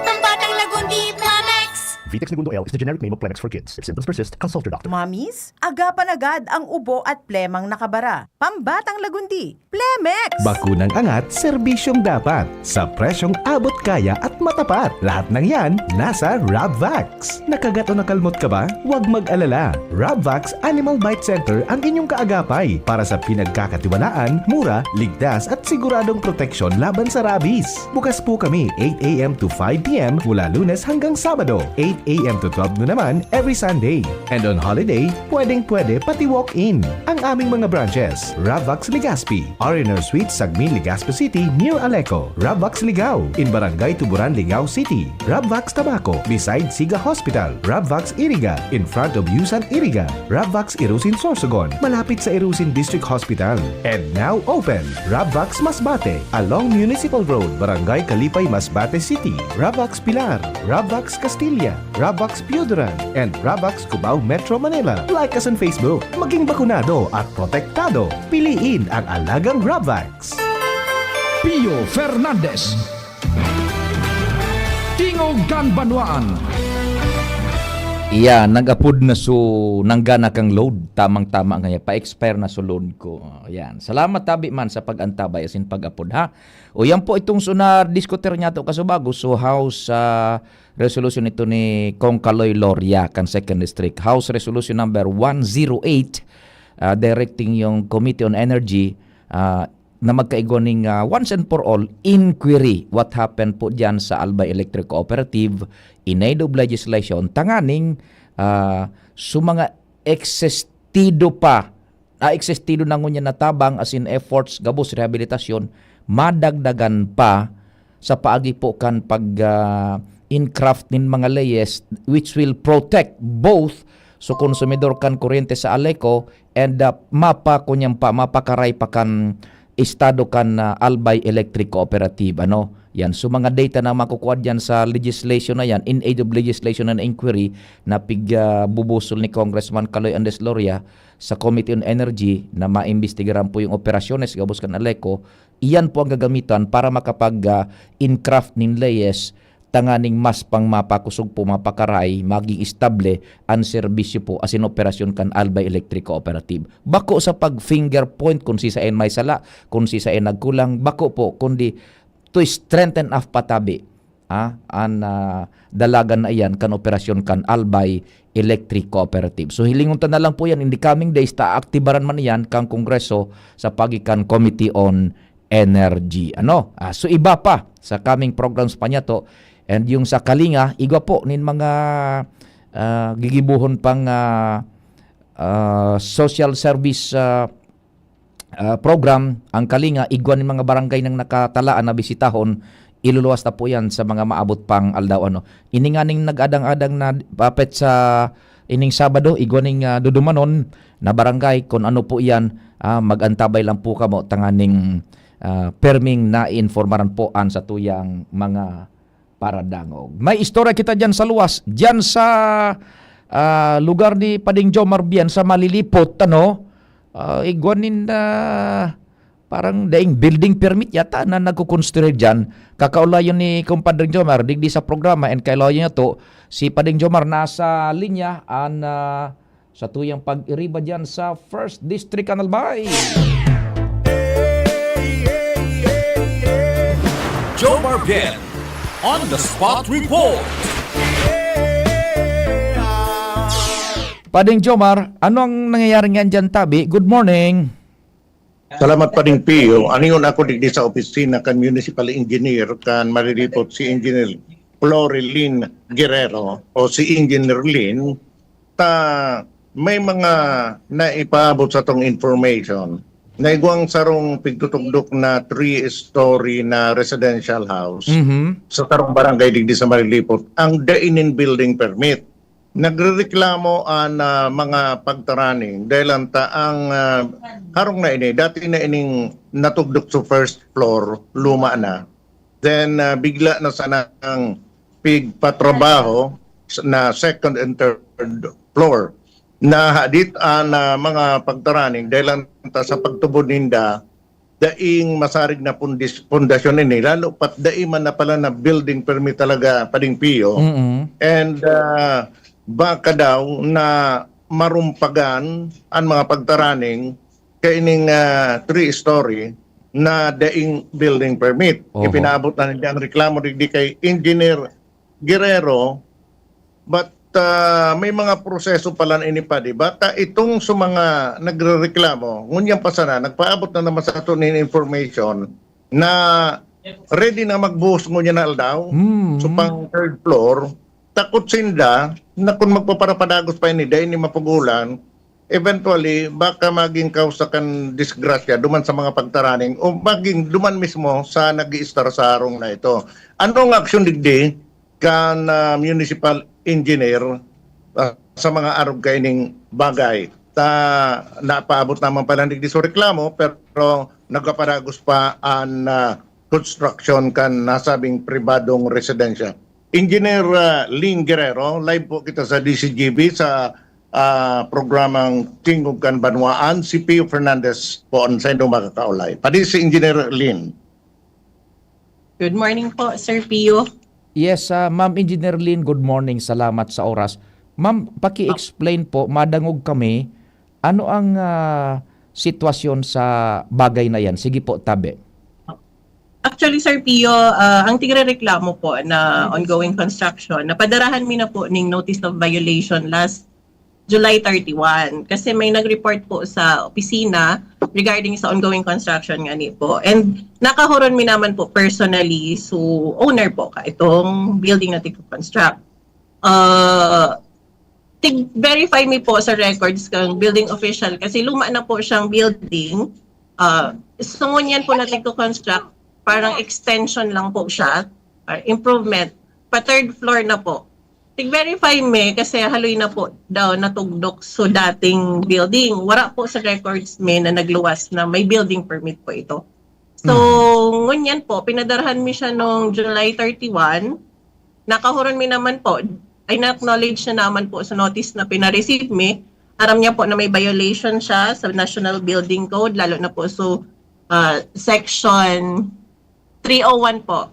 Pambatang Lagundi, Plemex! Vitex Negundo L is the generic name of Plemex for kids. If symptoms persist, consult your doctor. Mamis, agapan agad ang ubo at plemang nakabara. Pambatang Lagundi, Plemex! Bakunang angat, serbisyong dapat. Sa presyong abot kaya at matapat. Lahat ng yan, nasa Rabvax. Nakagat o nakalmot ka ba? Huwag mag-alala. Rabvax Animal Bite Center ang inyong kaagapay para sa pinagkakatiwalaan, mura, ligtas at siguradong proteksyon laban sa rabies. Bukas po kami eight a.m. to five p.m. mula Lunes hanggang Sabado, eight a.m. to twelve noon naman every Sunday. And on holiday, pwedeng-pwede pati walk-in. Ang aming mga branches, Rabvax Legazpi, R and R Suite, Sagmin, Legazpi City, near Aleco, Rabvax Ligao, in Barangay Tuburan, Ligao City, Rabvax Tabaco, beside Siga Hospital, Rabvax Iriga, in front of Yusan Iriga, Rabvax Irusin Sorsogon, malapit sa Irusin District Hospital. And now open, Rabvax Masbate, along Municipal Road, Barangay Kalipay, Masbate City, Rabvax Pilar, Rabvax Castilla, Rabvax Pioduran, and Rabvax Cubao Metro Manila. Like us on Facebook. Maging bakunado at protektado. Piliin ang alagang Rabvax. Pio Fernandez. Tingog kan Banwaan. Iya, nag-apod na so nanggana kang load. Tamang-tama nga niya. Pa-expire na so load ko. Oh, yan. Salamat tabi man sa pag-antabay asin pag-apod, ha. O yan po itong sunar diskuter niya to kasubago. So House ah, resolution ito ni Kong Kaloy Loria kan Second District. House Resolution number one zero eight ah, directing yung Committee on Energy ah, na magkaigwa ning ah, once and for all inquiry what happened po dyan sa Albay Electric Cooperative in aid of legislation tanganing ah, so mga existido pa, ah, existido na ngunyan na tabang asin efforts gabos rehabilitasyon madagdagan pa sa paagi po kan pag ah, in craft nin mga leyes which will protect both so konsumidor kan kuryente sa Aleco and ah, mapa kunyan pa mapakaray pa kan estado kan ah, Albay Electric Cooperative, ano. Yan. So mga data na makukuha diyan sa legislation na yan, in aid of legislation and inquiry na pig ah, bubusol ni Congressman Kaloy Andes Loria sa Committee on Energy na maimbestigaran po yung operasyones gabos kan Aleco, iyan po ang gagamitan para makapag ah, in craft nin leyes tanganing mas pang mapakosog po mapakaray maging estable an serbisyo po asin operasyon kan Albay Electric Cooperative. Bako sa pag finger point kung sisain may sala, kung sisain nagkulang, bako po, kundi to strengthen up patabi ah, an ah, dalagan na iyan kan operasyon kan Albay Electric Cooperative. So hilingon ta na lang po yan in the coming days ta aaktibaran man iyan kan Kongreso sa paagi kan Committee on Energy. Ano? Ah, so iba pa sa coming programs pa niya to. And yung sa Kalinga, igwa po nin mga ah, gigibuhon pang ah, ah, social service ah, ah, program ang Kalinga, igwa nin mga barangay nang nakatalaan na bisitahon, iluluwas na po yan sa mga maabot pang aldaw. Ano. Ini nga ning nag-adang-adang na papet sa ining Sabado, igwa ning ah, dudumanon na barangay, kung ano po yan, ah, mag-antabay lang po kamo tanganing ah, perming naiinformaran po an sa tuyang mga paradangog. May istorya kita dyan sa luwas, dyan sa ah, lugar ni Pading Jomar Bian sa Malilipot, ano, ah, igwa nin, ah, parang daing building permit yata na nagkukonstruir diyan. Kakaulayon ni Compadre Jomar, digdi sa programa, and kaulayon niya to, si Pading Jomar nasa linya, an, ah, sa tuyang pag-iriba diyan sa First District, Canal Bay. Jomar Bian on the spot report. Pading Jomar, ano ang nangyayari nga dyan, tabi? Good morning. Salamat, Pading Pio. Aningon ako digdi sa opisina kan municipal engineer kan Mariripot, si Engineer Florilyn Guerrero o si Engineer Lin, ta may mga naipaabot sa tong information. Naigwang sarong pigtutugdok na three-story na residential house Mhm. sa sarong barangay digdi sa Marilipot ang dainin building permit. Nagrereklamo an, ah, mga pagtaraning dahil ang ta ang, ah, harong na ini, dati na ining natugdok sa first floor, luma na. Then, ah, bigla na sana ang pigpatrabaho s- na second and third floor. Nahadit an, ah, mga pagtaraning dahil ang ta sa pagtubod ninda daing masarig na pundis- pundasyon ini, lalo pat dai man na pala na building permit talaga, Pading Pio. Mm-mm. And ah, baka daw na marumpagan an mga pagtaraning kaining ah, three-story na daing building permit. Oho. Ipinaabot na nila ang reklamo digdi kay Engineer Guerrero, but ah, may mga proseso pala na ini pa, di ba? Ta itong sa mga nagrereklamo, ngunyan pa sana, nagpaabot na naman sa ato nin information na ready na magbuhos ngunyan na aldaw. Hmm. So pang third floor, takot sinda na kung magpaparapadagos pa ini, dahil ni mapugulan, eventually, baka maging kausa kan disgrasya duman sa mga pagtaraning o maging duman mismo sa nag-iistar sa harong na ito. Anong aksyon digdi kan ah, municipal engineer ah, sa mga arog kaining bagay? Ta napaabot naman pala digdi sa reklamo, pero nagpapadagos pa an ah, construction kan nasabing pribadong residensya. Engineer ah, Lin Guerrero, live po kita sa D C G B sa ah, programang Tingog kan Banwaan. Si Pio Fernandez po ang sa inyong makakaulay. Padi si Engineer Lin. Good morning po, Sir Pio. Yes, ah, Ma'am Engineer Lin, good morning. Salamat sa oras. Ma'am, paki-explain po, madangog kami, ano ang ah, sitwasyon sa bagay na yan? Sige po, tabi. Actually, Sir Pio, ah, ang tigrereklamo po na ongoing construction, napadarahan mi na po ning notice of violation last July thirty-one. Kasi may nag-report po sa opisina regarding sa ongoing construction nga ni po. And nakahuron mi naman po personally so owner po ka itong building na tigko-construct. Ah, tig-verify mi po sa records kang building official kasi luma na po siyang building. Ah, so ngunyan po na tigko-construct, parang extension lang po siya, ah, improvement. Pa third floor na po. Tig-verify mi kasi haloy na po daw natugdok so dating building. Wara po sa records mi na nagluwas na may building permit po ito. So, ngunyan po, pinadarahan mi siya noong July thirty-one. Nakahuron mi naman po, ay na-acknowledge na naman po sa notice na pinareceive mi. Aram niya po na may violation siya sa National Building Code, lalo na po so ah, section three oh one po.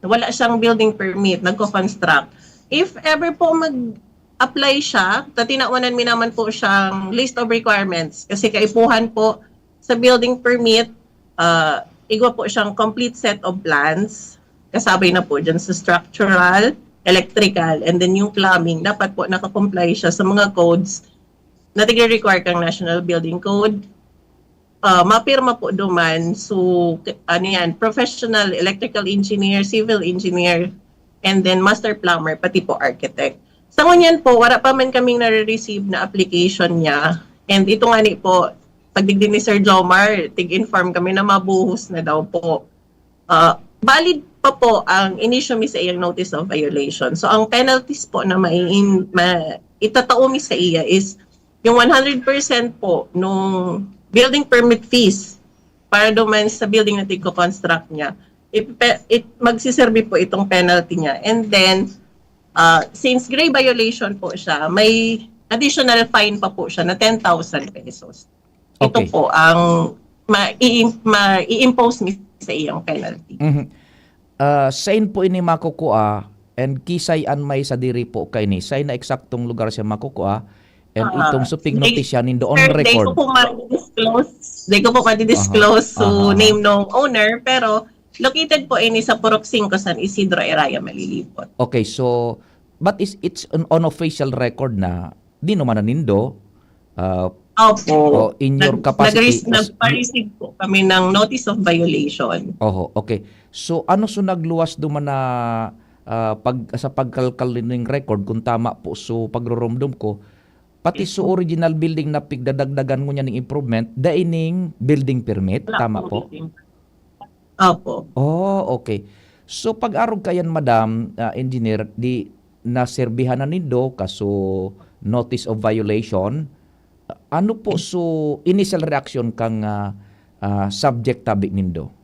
Wala siyang building permit, nagko-construct. If ever po mag-apply siya, tatinawanan mi naman po siyang list of requirements. Kasi kaipuhan po sa building permit, ah, igwa po siyang complete set of plans. Kasabay na po dyan sa structural, electrical, and then yung plumbing. Dapat po nakakomply siya sa mga codes na tigre-require kang National Building Code. Ah, mapirma po duman. So, k- ano yan, professional electrical engineer, civil engineer, and then master plumber, pati po architect. Sa ngunyan po, wala pa man kaming nare-receive na application niya. And ito nga ni po, pagdigdi ni Sir Jomar, tig-inform kami na mabuhos na daw po. Ah, valid pa po ang in-issue mi sa iyang notice of violation. So, ang penalties po na maiin, ma, itatao mi sa iya is yung one hundred percent po nung building permit fees para duman sa building na tigko-construct niya. Ipe, it, magsiserbi po itong penalty niya. And then, Ah, since gray violation po siya, may additional fine pa po siya na ten thousand pesos. Ito Okay. po ang ma- i- ma-i-impose mi sa iyang penalty. Mhm. Ah, sain po ini makukua and kisay an may sadiri po kaini? Sain na eksaktong lugar siya makukua? And Ah, itong suping di- notisya nindo on Sir, di ko record. po ma-disclose. Di ko po ma-disclose Aha. so Aha, aha. name ng owner, pero located po ini sa Purok Cinco, San Isidro, Iraya, Malilipot. Okay, so, but is it's an unofficial record na di naman na nindo, ah, Opo. oh, in your Nag- capacity nag-res- as- Nagpa-receive po kami ng notice of violation. Oho, okay. So, ano so nagluwas duman na, ah, pag, sa pagkalkal ning record, kung tama po so pagrurumdom ko, pati so original building na pigdadagdagan ngunyan ning improvement, dai ning building permit, Wala tama pong po? building. Opo. Oh, okay. So, pag-arog kayan, Madam, ah, Engineer, di naserbihan na nindo kaso notice of violation, ano po so initial reaction kang, ah, ah, subject tabi nindo?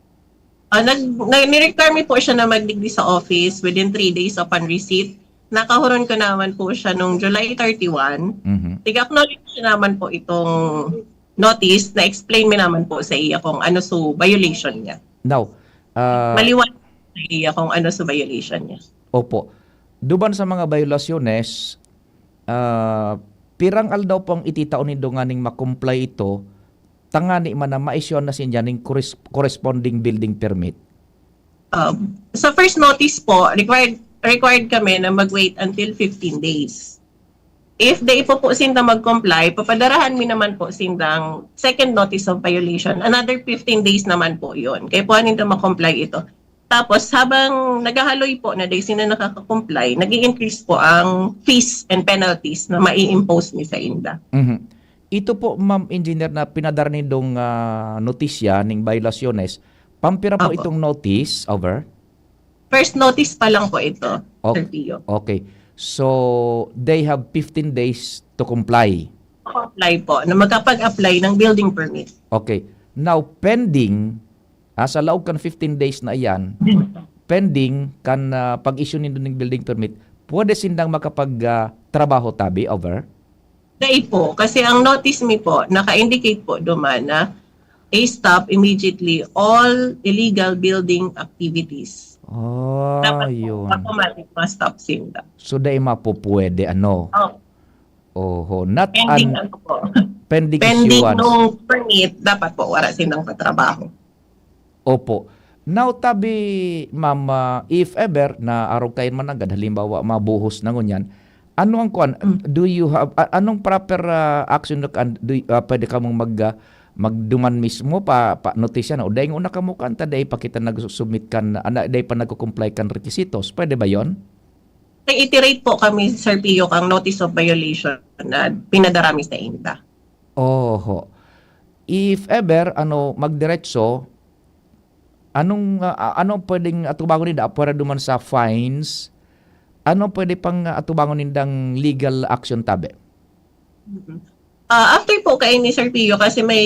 Ah, nag, na, ni-require mi po siya na magdigdi sa office within three days upon receipt. Nakahuron ko naman po siya nung July thirty-one. Mhm. Tig-acknowledge ko naman po itong notice, na-explain mi naman po sa iya kung ano so violation niya. Now, ah, Maliwanag sa iya kung ano so violation niya. Opo. Duman sa mga biolasyones, ah, pirang aldaw pong ititao nindo nganing ma-comply ito, tangani man na ma-issue na sinda ning corres-, corresponding building permit? Um, sa first notice po, required required kami na mag-wait until fifteen days. If di po po sinda mag-comply, papadarahan mi naman po sindang second notice of violation. Another fifteen days naman po yun. Kaya po ninda ma-comply ito. Tapos habang naghahaloy po na di sila nakaka-comply, nag-i-increase po ang fees and penalties na mai-impose mi sa inda. Mhm. Ito po, Ma'am Engineer, na pinadara nindong, ah, notisya ning biolasyones, pampira po Opo. Itong notice, over? First notice pa lang po ito, Ok- Sir Pio. Okay. So, they have fifteen days to comply. Apply po, na makapag-apply ng building permit. Okay. Now, pending, ah, sa laog kan fifteen days na iyan, pending kan, ah, pag-issue nindo ning building permit, pwede sindang makapag, ah, trabaho tabi, over? Dai po, kasi ang notice mi po, naka-indicate po duman na i-stop immediately all illegal building activities. Oh, Dapat po, yun. Automatic ma-stop sinda. So, dai mapupwede, ano? Oh, Oho, not pending an- ano po. pending Pending issuance. Nung permit, dapat po, wala silang patrabaho. Opo. Now, tabi, ma'am, ah, if ever na arog kayan mananggad, halimbawa, mabuhos na ngunyan, ano ang kuan, Mm. do you have, a-, anong proper, ah, action na kan-, do y-, ah, pwede kamong mag, ah, magduman mismo pa, pa notisya na, o dahil una kamo kanta, dahil pa kita nag-submit kan, ana, dahil pa nagko-comply kan requisitos. Pwede ba yon? Reiterate po kami, Sir Pio, kang notice of violation na pinadara mi sa inda. Oho. If ever, ano, magdiretso, anong, ah, ah, anong pwedeng atubangon ninda? Apwera duman sa fines, ano pwede pang, ah, atubangon nindang legal action tabi? Mhm. Ah, after po kaini, Sir Pio, kasi may,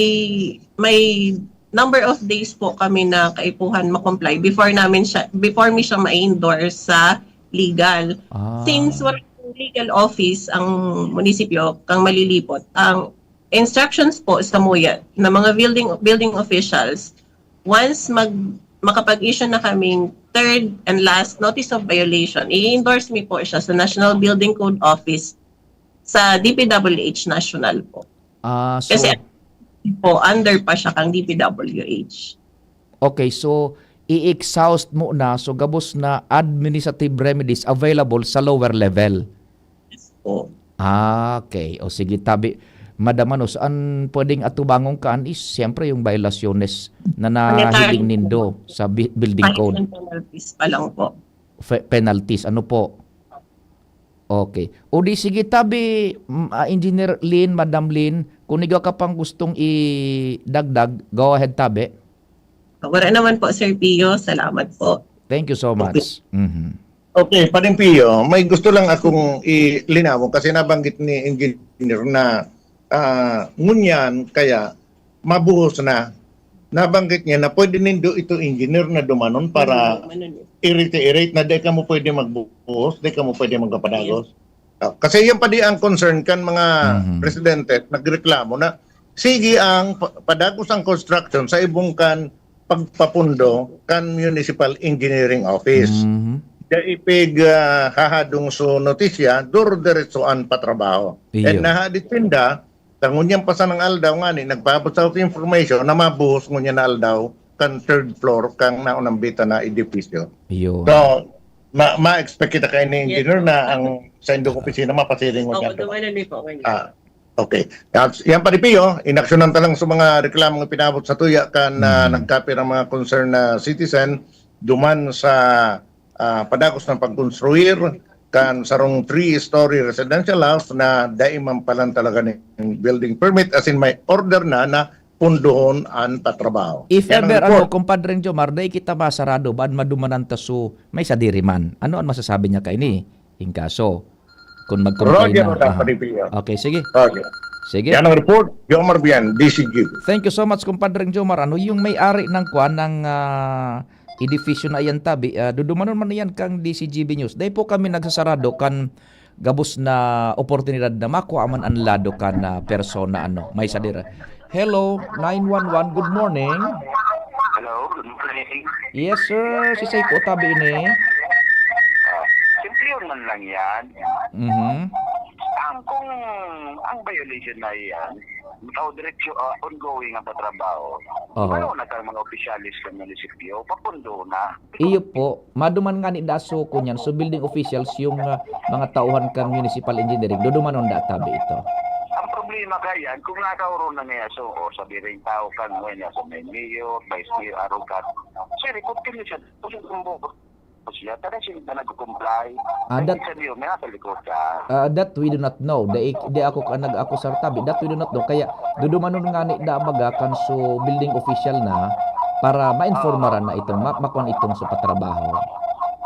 may number of days po kami na kaipuhan ma-comply before namin siya, before mi siya ma-endorse sa legal. Ah. Since wala pong legal office ang munisipyo, kang Malilipot, ang instructions po sa muya na mga building, building officials, once mag, makapag-issue na kaming third and last notice of violation, i-endorse mi po siya sa National Building Code Office, sa D P W H National po. Ah, so, Kasi po, under pa siya kang D P W H. Okay, so i-exhaust mo na, so gabos na administrative remedies available sa lower level. Yes po. Ah, okay. O sige, tabi, Madam, ano, so an pwedeng atubangon kan is siyempre yung violaciones na Monetary nahiling nindo sa bi- building Fines code. And penalties pa lang po. Fe- penalties, ano po? Okay. O di sige, tabi, mm, ah, Engineer Lin, Madam Lin, kung ikaw ka pang gustong idagdag, go ahead, tabi. Wala naman po, Sir Pio. Salamat po. Thank you so much. Mhm. Okay, Pading Pio, may gusto lang akong ilinawon kasi nabanggit ni Engineer na ah, ngunyan kaya mabuhos na. Nabanggit niya na pwede nindo ito, Engineer, na dumanon para i-reiterate na di kamo pwede magbuhos. buhos, di kamo pwede magpapadagos. Ah, kasi yan pa di ang concern kan mga Mhm. residente, nagreklamo na sige ang pa-, padagos ang construction sa ibong kan pagpapundo kan Municipal Engineering Office. Mhm. Dai pig, ah, hahadong so notisya, dur-diretso an patrabaho. Iyo. And nahadit sinda, ta ngunyan pa sanang aldaw ngani, nagpaabot sa information na mabuhos ngunyan na aldaw kan third floor kan naunambitan na edipisyo. Iyo. So, ma-, ma-expect kita kay ni Yes, engineer po. na ang sa indong opisina mapasiring Opo, ngunyan. dumanan ni po, ngunyan. Ah, okay. At yan pa di, Pio, inaksyonan ta lang sa mga reklamong ipinabot sa tuya kan, ah, Hmm. nagkapirang mga concern na citizen, duman sa, ah, padagos ng pagkonstruir kan sarong three-story residential house na dai man palan talaga ning building permit, as in may order na, na pundohon an patrabaho. If Yan ang ever, ano, report. Kumpadreng Jomar, dai kita masarado, bad madumanan ta su, may sadiri man. Ano an masasabi niya kaini? Inkaso, kung magkomply Roger, na. Roger, Aha. Panipiya. Okay, sige. Roger. Sige. Yan ang report, Jomar Bian, D C G. Thank you so much, Kumpadreng Jomar. Ano yung may-ari ng kwan, ng, ah, edifisyo na iyan tabi? Ah, dudumanon man iyan kang D C G B News. Dai po kami nagsasarado kan gabos na oportunidad na makua man an lado kan, ah, persona, ano, may sadiri. Hello, nine one one, good morning. Hello, good morning. Yes, sir. Si Seiko tabi ini. Ah, simple yun man lang yan. Mhm. Ang, kung ang violation na yan, ikaw diretso, ah, ongoing ang patrabaho. Oho. Ano na kang mga opisyalis sa munisipyo? Papundo na. Iyo po, maduman ngani da so kunyan, so building officials yung, ah, mga tauhan kan municipal engineering, dudumanon da tabi ito. Ang problema kaya, kung nakauro na niya, so, o sabi rin tao kan, mo niya, so may mayor, vice mayor, arog ka. Sir, continue siya. Kasi kung buko, siya, talaga siya na nag-comply. Ah, that Sabi mo, may nasa likod ka. Ah, that we do not know. Di, di ako ka nag-akusar tabi. That we do not know. Kaya, dudumanon ngani da baga kan so building official na para mainformaran na itong, ma-, makuan itong sa patrabaho.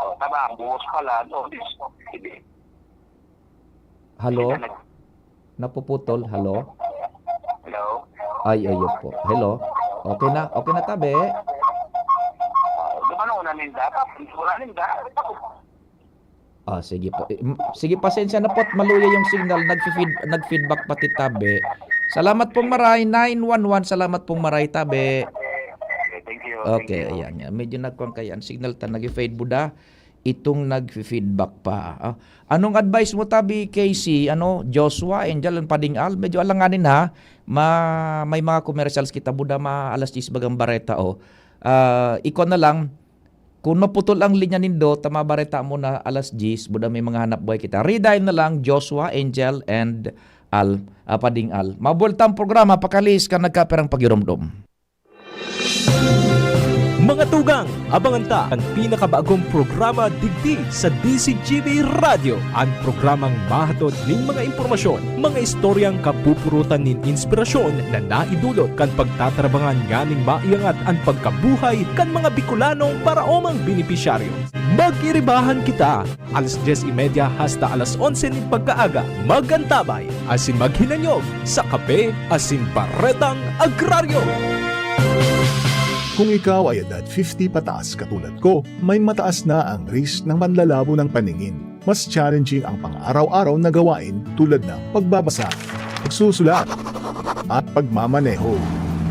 Oh, tama, ang buhos pala, no? This, hindi. Hello? Hindi ka nag- Napuputol? Hello? Hello? Ay, ayo po. Hello? Okay na? Okay na, tabi? Ah, gumano na ninda, tapos wala ninda. Ah, sige po. Eh, m-, sige, pasensya na po at maluya yung signal. Nagfi-feed-, nag-feedback pati tabi. Salamat pong maray, nine one one. Salamat pong maray, tabi. Okay, thank you. Thank Okay, you. Ayan, ayan. Medyo nagkuhan kaya ang signal ta, nag-fade buda. Itong nagfi-feedback pa. Ah, anong advice mo, tabi, K C, ano, Joshua, Angel, and Pading Al? Medyo alanganin, ha? Ma-, may mga commercials kita, buda, ma-, alas diyes bagang bareta, oh. Ah, ikaw na lang, kung maputol ang linya nindo, ta mabareta mo na alas diyes, buda may mga hanap buhay kita. Redial na lang, Joshua, Angel, and Al, ah, Pading Al. Mabuwelta ang programa, pakalihis kan nagkapirang pagiromdom. Mga tugang, abangan ta an pinakabagong programa digdi sa D C G B Radyo, an programang mahatod nin mga impormasyon, mga istoryang kapupurutan nin inspirasyon na naidulot kan pagtatrabangan nganing maiangat an pagkabuhay kan mga Bicolanong paraomang benepisyaryo. Mag-iribahan kita, alas dyes y media hasta alas onse nin pagkaaga. Mag-antabay asin maghinanyog sa Kape asin Baretang Agraryo. Kung ikaw ay edad fifty pataas katulad ko, may mataas na ang risk ng panlalabo ng paningin. Mas challenging ang pang-araw-araw na gawain tulad ng pagbabasa, pagsusulat, at pagmamaneho.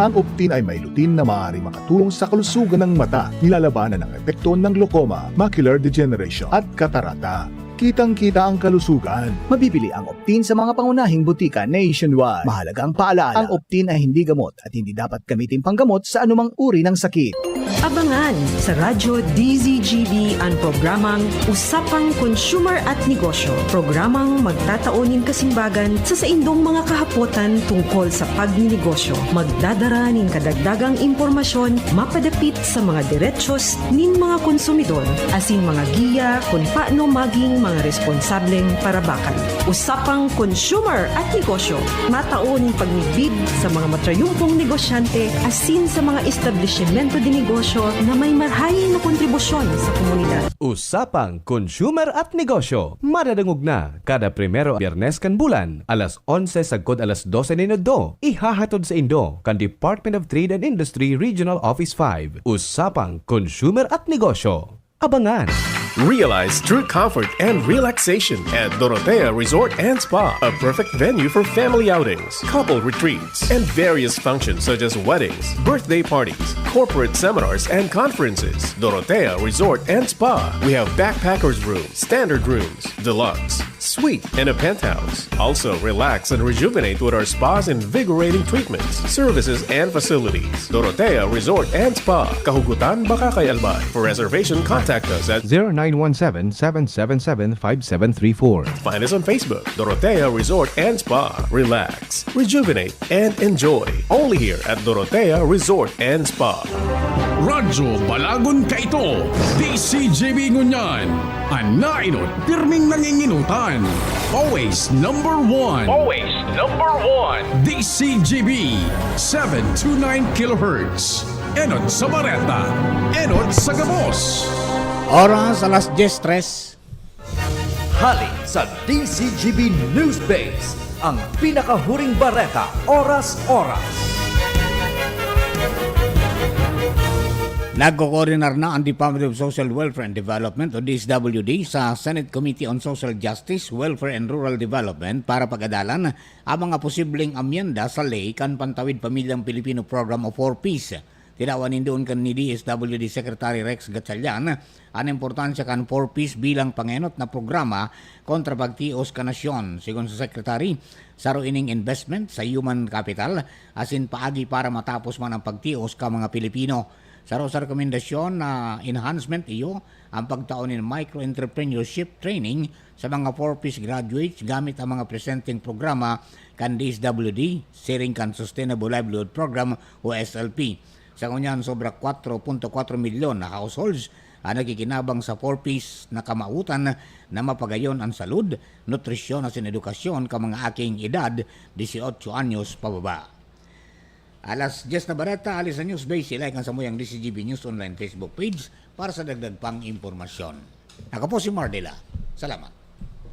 Ang Optin ay may lutein na maaaring makatulong sa kalusugan ng mata, nilalabanan ang epekto ng glaucoma, macular degeneration, at katarata. Kitang-kita ang kalusugan. Mabibili ang Optin sa mga pangunahing butika nationwide. Mahalagang paalaala, ang Optin ay hindi gamot at hindi dapat gamitin panggamot sa anumang uri ng sakit. Abangan sa Radyo D Z G B an programang Usapang Consumer at Negosyo, programang magtatao nin kasimbagan sa saindong mga kahapotan tungkol sa pagninegosyo. Magdadara nin kadagdagang impormasyon mapadapit sa mga derechos nin mga konsumidor, asin mga giya kun paano maging mga responsableng parabakan. Usapang Consumer at Negosyo, matao nin pagmidbid sa mga matrayumpong negosyante asin sa mga establisimento de negosyo na may marahay na kontribusyon sa komunidad. Usapang Consumer at Negosyo, madadangog na kada primero Biyernes kan bulan, alas onse sagkod alas dose nin udto. Ihahatod saindo kan Department of Trade and Industry Regional Office five. Usapang Consumer at Negosyo. Abangan. Realize true comfort and relaxation at Dorotea Resort and Spa, a perfect venue for family outings, couple retreats, and various functions such as weddings, birthday parties, corporate seminars, and conferences. Dorotea Resort and Spa. We have backpackers room, standard rooms, deluxe, suite, and a penthouse. Also, relax and rejuvenate with our spa's invigorating treatments, services, and facilities. Dorotea Resort and Spa, Kahugutan, Bacacay, Albay. For reservation, contact us at zero nine one seven, seven seven seven, five seven three four. Find us on Facebook, Dorotea Resort and Spa. Relax, rejuvenate, and enjoy. Only here at Dorotea Resort and Spa. Radyo Balagon kaito, D C G B ngunyan. An nainot, pirming nanginginutan. Always number one. Always number one. D C G B, seven two nine kilohertz. Enot sa bareta, enot sa gabos. Oras, alas dyes tres. Hali sa D C G B News Base, ang pinakahuring bareta, oras-oras. Nagkokoordinar na ang Department of Social Welfare and Development o D S W D sa Senate Committee on Social Justice, Welfare and Rural Development para pag-adalan ang mga posibleng amyenda sa ley kan Pantawid Pamilyang Pilipino Program o four Ps. Tinawan nin duon kan ni D S W D Secretary Rex Gatchalian an importansya kan four Ps bilang pangenot na programa kontra pagtios kan nasyon. Sigon sa Secretary, saro ining investment sa human capital asin paagi para matapos man ang pagtios kan mga Pilipino. Saro sa rekomendasyon na enhancement iyo ang pagtao nin micro-entrepreneurship training sa mga four Ps graduates gamit ang mga presenteng programa kan D S W D, siring kan Sustainable Livelihood Program o S L P. Sa ngunyan, sobra kwatro punto kwatro milyon na households ang nagkikinabang sa four Ps na kamautan na mapagayon an salud, nutrisyon asin edukasyon kan mga aking edad dieciocho anyos pababa. Alas dyes na bareta, hali sa Newsbase, i-like ang samuyang D C G B News Online Facebook page para sa dagdag pang impormasyon. Ako po si Mardela. Salamat.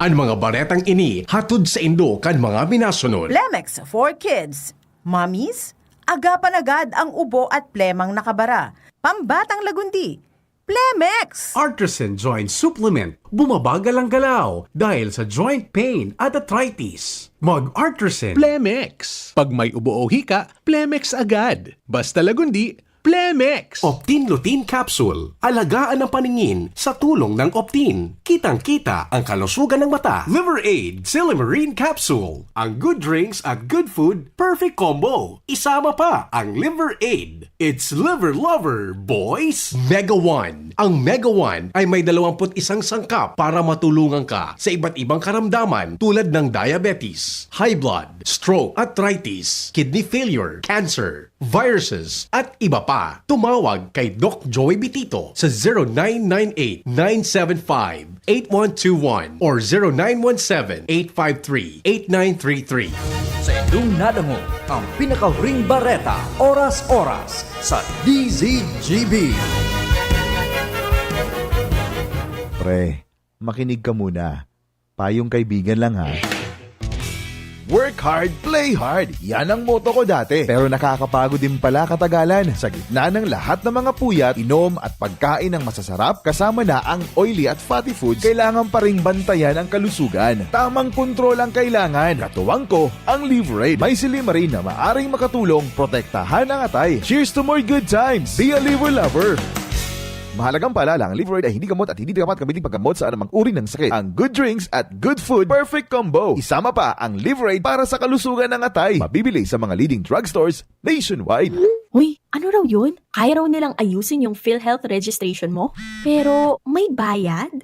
An mga baretang ini hatod saindo kan mga minasunod. Plemex for Kids. Mommies, agapan agad ang ubo at plemang nakabara. Pambatang lagundi, Plemex! Artisan Joint Supplement, bumabagal ang galaw dahil sa joint pain at arthritis. Mag-Artisan. Plemex. Pag may ubo o hika, Plemex agad. Basta lagundi, Plemex. Optin Lutein Capsule. Alagaan ang paningin sa tulong ng Optin. Kitang-kita ang kalusugan ng mata. Liver Aid, Silymarin Capsule. Ang good drinks at good food, perfect combo. Isama pa ang Liver Aid. It's Liver Lover, boys! Mega One. Ang Mega One ay may dalawampu't isang sangkap para matulungan ka sa iba't ibang karamdaman tulad ng diabetes, high blood, stroke, arthritis, kidney failure, cancer, viruses, at iba pa. Tumawag kay Doc Joey Bitito sa zero nine nine eight, nine seven five, eight one two one or zero nine one seven, eight five three, eight nine three three. Sa indong nadangog ang pinakahuring bareta, oras-oras, sa D Z G B. Pre, makinig ka muna. Payong kaibigan lang, ha. Work hard, play hard. Yan ang motto ko dati. Pero nakakapagod din pala katagalan. Sa gitna ng lahat ng mga puyat, inom at pagkain ng masasarap, kasama na ang oily at fatty foods, kailangan pa ring bantayan ang kalusugan. Tamang kontrol ang kailangan. Katuwang ko, ang Liver Aid. May silymarin na maaring makatulong protektahan ang atay. Cheers to more good times! Be a Liver Lover! Mahalagang paalala, ang Liver Aid ay hindi gamot at hindi dapat gamitin paggamot sa anumang uri ng sakit. Ang good drinks at good food, perfect combo. Isama pa ang Liver Aid para sa kalusugan ng atay. Mabibili sa mga leading drugstores nationwide. Uy, ano raw yun? Kaya raw nilang ayusin yung PhilHealth registration mo? Pero may bayad?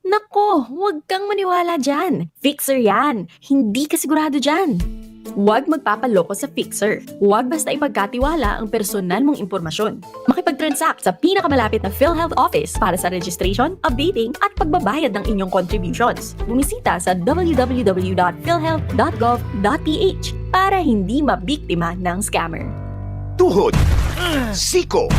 Nako, huwag kang maniwala dyan. Fixer yan. Hindi ka sigurado dyan. Huwag magpapaloko sa Fixer. Huwag basta ipagkatiwala ang personal mong impormasyon. Makipag-transact sa pinakamalapit na PhilHealth office para sa registration, updating, at pagbabayad ng inyong contributions. Bumisita sa w w w dot philhealth dot gov dot p h para hindi mabiktima ng scammer. Tuhod, siko,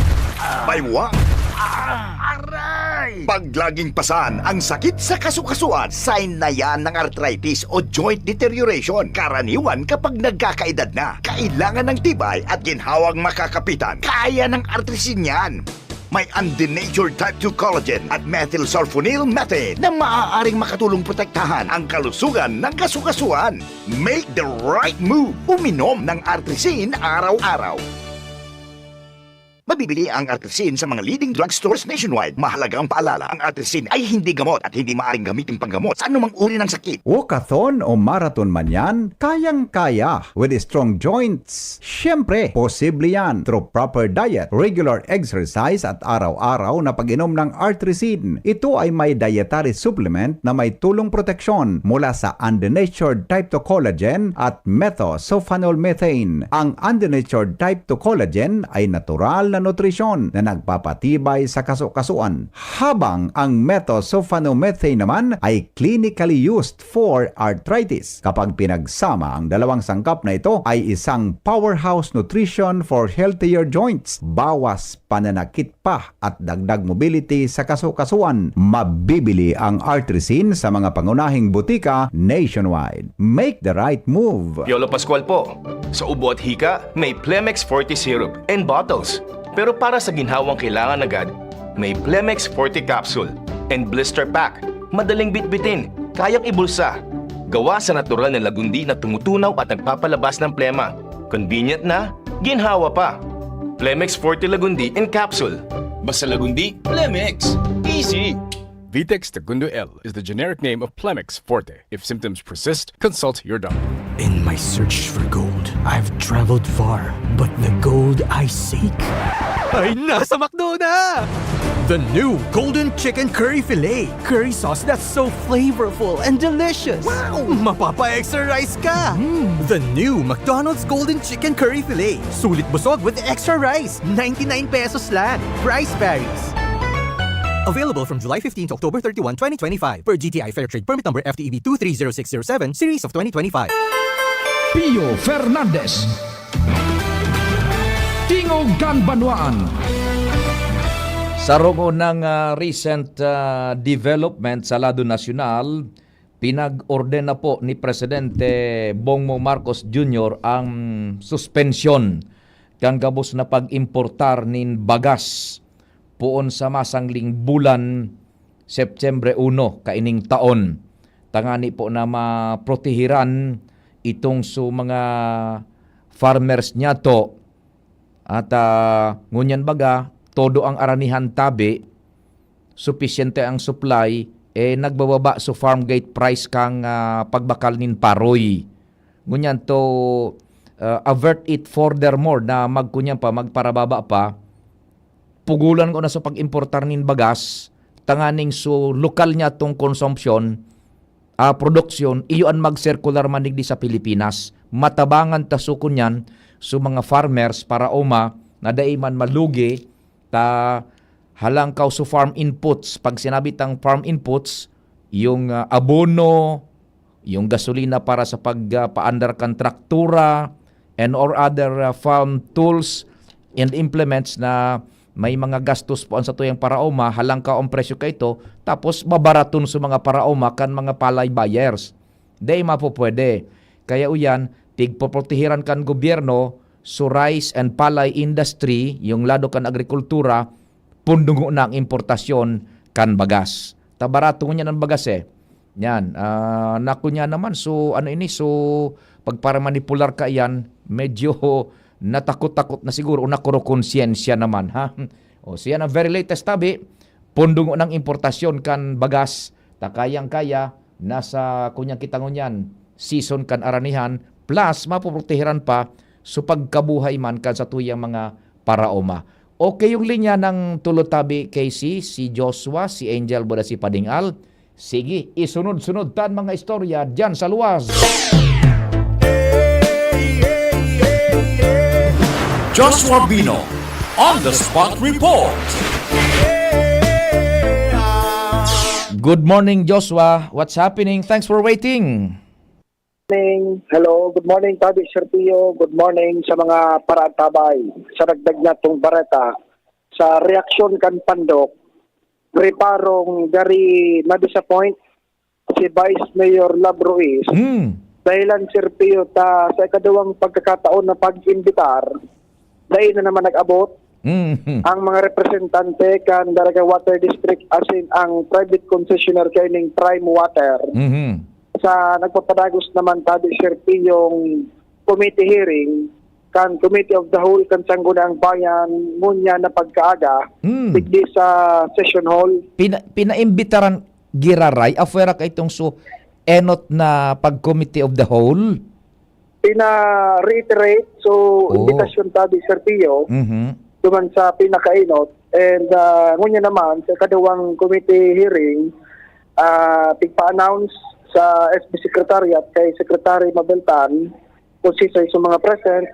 baywa, aray! Pag laging pasan ang sakit sa kasukasuan, sign na yan ng arthritis o joint deterioration. Karaniwan kapag nagkakaedad na, kailangan ng tibay at ginhawang makakapitan. Kaya ng Artrisin yan. May undenatured type two collagen at methylsulfonyl methane na maaaring makatulong protektahan ang kalusugan ng kasukasuan. Make the right move. Uminom ng Artrisin araw-araw. Mabibili ang Artrisin sa mga leading drugstores nationwide. Mahalagang paalala, ang Artrisin ay hindi gamot at hindi maaaring gamitin panggamot sa anumang uri ng sakit. Walkathon o marathon man yan, kayang-kaya with strong joints. Siyempre, posible yan through proper diet, regular exercise at araw-araw na pag-inom ng Artrisin. Ito ay may dietary supplement na may tulong proteksyon mula sa undenatured type two collagen at methylsulfonyl methane. Ang undenatured type two collagen ay natural na nutrisyon na nagpapatibay sa kasukasuan, habang ang methylsulfonyl methane naman ay clinically used for arthritis. Kapag pinagsama, ang dalawang sangkap na ito ay isang powerhouse nutrition for healthier joints. Bawas pananakit pa at dagdag mobility sa kasukasuan. Mabibili ang Artrisin sa mga pangunahing butika nationwide. Make the right move! Piolo Pascual po. Sa ubo at hika, may Plemex Forte Syrup and bottles. Pero para sa ginhawang kailangan agad, may Plemex Forte Capsule and Blister Pack. Madaling bitbitin, kayang ibulsa. Gawa sa natural na lagundi na tumutunaw at nagpapalabas ng plema. Convenient na, ginhawa pa. Plemex Forte Lagundi in Capsule. Basta Lagundi, Plemex. Easy! Vitex Segundo L is the generic name of Plemex Forte. If symptoms persist, consult your doctor. In my search for gold, I've traveled far, but the gold I seek ay nasa McDo na! The new Golden Chicken Curry Filet. Curry sauce that's so flavorful and delicious. Wow! Mapapa-extra rice ka! Mm. The new McDonald's Golden Chicken Curry Filet. Sulit busog with extra rice. Ninety-nine pesos lang. Price varies. Available from July fifteen to October thirty-one, twenty twenty-five, per G T I Fair Trade Permit Number F T E B two three zero six zero seven, Series of twenty twenty-five. Pio Fernandez. Tingog kan Banwaan. Sa rungo ng, ah, recent, ah, development sa lado nasyonal, pinag-orden na po ni Presidente Bongbong Marcos Junior ang suspensyon kan gabos na pag-importar nin bagas poon sa masangling bulan, Setyembre uno, kaining taon, tangani po na maprotehiran itong su mga farmers niyato. At, ah, ngunyan baga, todo ang aranihan tabi, supisyente ang supply, eh, nagbababa su farm gate price kan, ah, pagbakal nin paroy. Ngunyan to, ah, avert it furthermore na magkunyan pa, magparababa pa, pugulan ko na sa pag-importar nin bagas, tanganing su lokal niyatong consumption, ah, produksyon, iyo an magsirkular man digdi sa Pilipinas. Matabangan ta su kunyan su mga farmers para oma na dai man malugi ta halangkaw su farm inputs. Pag sinabi tang farm inputs, yung, ah, abono, yung gasolina para sa pag, ah, paandar kan traktura, and or other, ah, farm tools and implements na may mga gastos po ang satuyang paraoma, halangkaw ang presyo kaito, tapos babaraton sa mga paraoma kan mga palay buyers. Dai mapupwede. Kaya uyan, pigpoprotehiran kan gobyerno, so rice and palay industry, yung lado kan agrikultura, pundungo na ang importasyon kan bagas. Ta barato ngunyan ang bagas eh. Yan, ah, naku niya naman, so ano ini, so pagparamanipular ka yan, medyo natakot-takot na siguro o nakurokonsyensya naman, ha? O, so yan ang very latest tabi, pundungo ng importasyon kan bagas, ta kayang-kaya, nasa kunyang kita ngunyan, season kan aranihan, plus mapoprotehiran pa, so pagkabuhay man kan satuyang mga paraoma. Okay yung linya ng Tulo Tabi, K C, si Joshua, si Angel, Buda, si Pading Al. Sige, isunod-sunod tan mga istorya diyan sa luwas. Joshua Bino, on the spot report. Good morning, Joshua. What's happening? Thanks for waiting. Morning. Hello. Good morning, Tabi, Sir Pio. Good morning sa mga paraantabay. Sa dagdag natong bareta, sa reaksyon kan Pandok, reparong gari na-disappoint si Vice Mayor Love Ruiz. Hmm. Dahilan, Sir Pio, ta sa ikaduwang pagkakataon na pag-imbitar, dai na naman nag-abot. Mhm. Ang mga representante kan Daraga Water District, asin ang private concessionaire kaining Prime Water, Mhm. sa nagpapadagos naman ta di, Sir P, yung committee hearing kan Committee of the Whole kan Sangguniang Bayan, ngunyan na pagkaaga, Mm. digdi sa session hall. Pina-, pinaimbitaran giraray, afuera ka itong su enot na pag-committee of the whole? Pina-reiterate, so, Oh. imbitasyon ta di, Sir Pio, Mhm. duman sa pinakaenot. And, ah, ngunyan naman, sa ikaduwang committee hearing, ah, tigpa-announce sa S B Secretariat kay Secretary Mabeltan kung siisay sa mga present.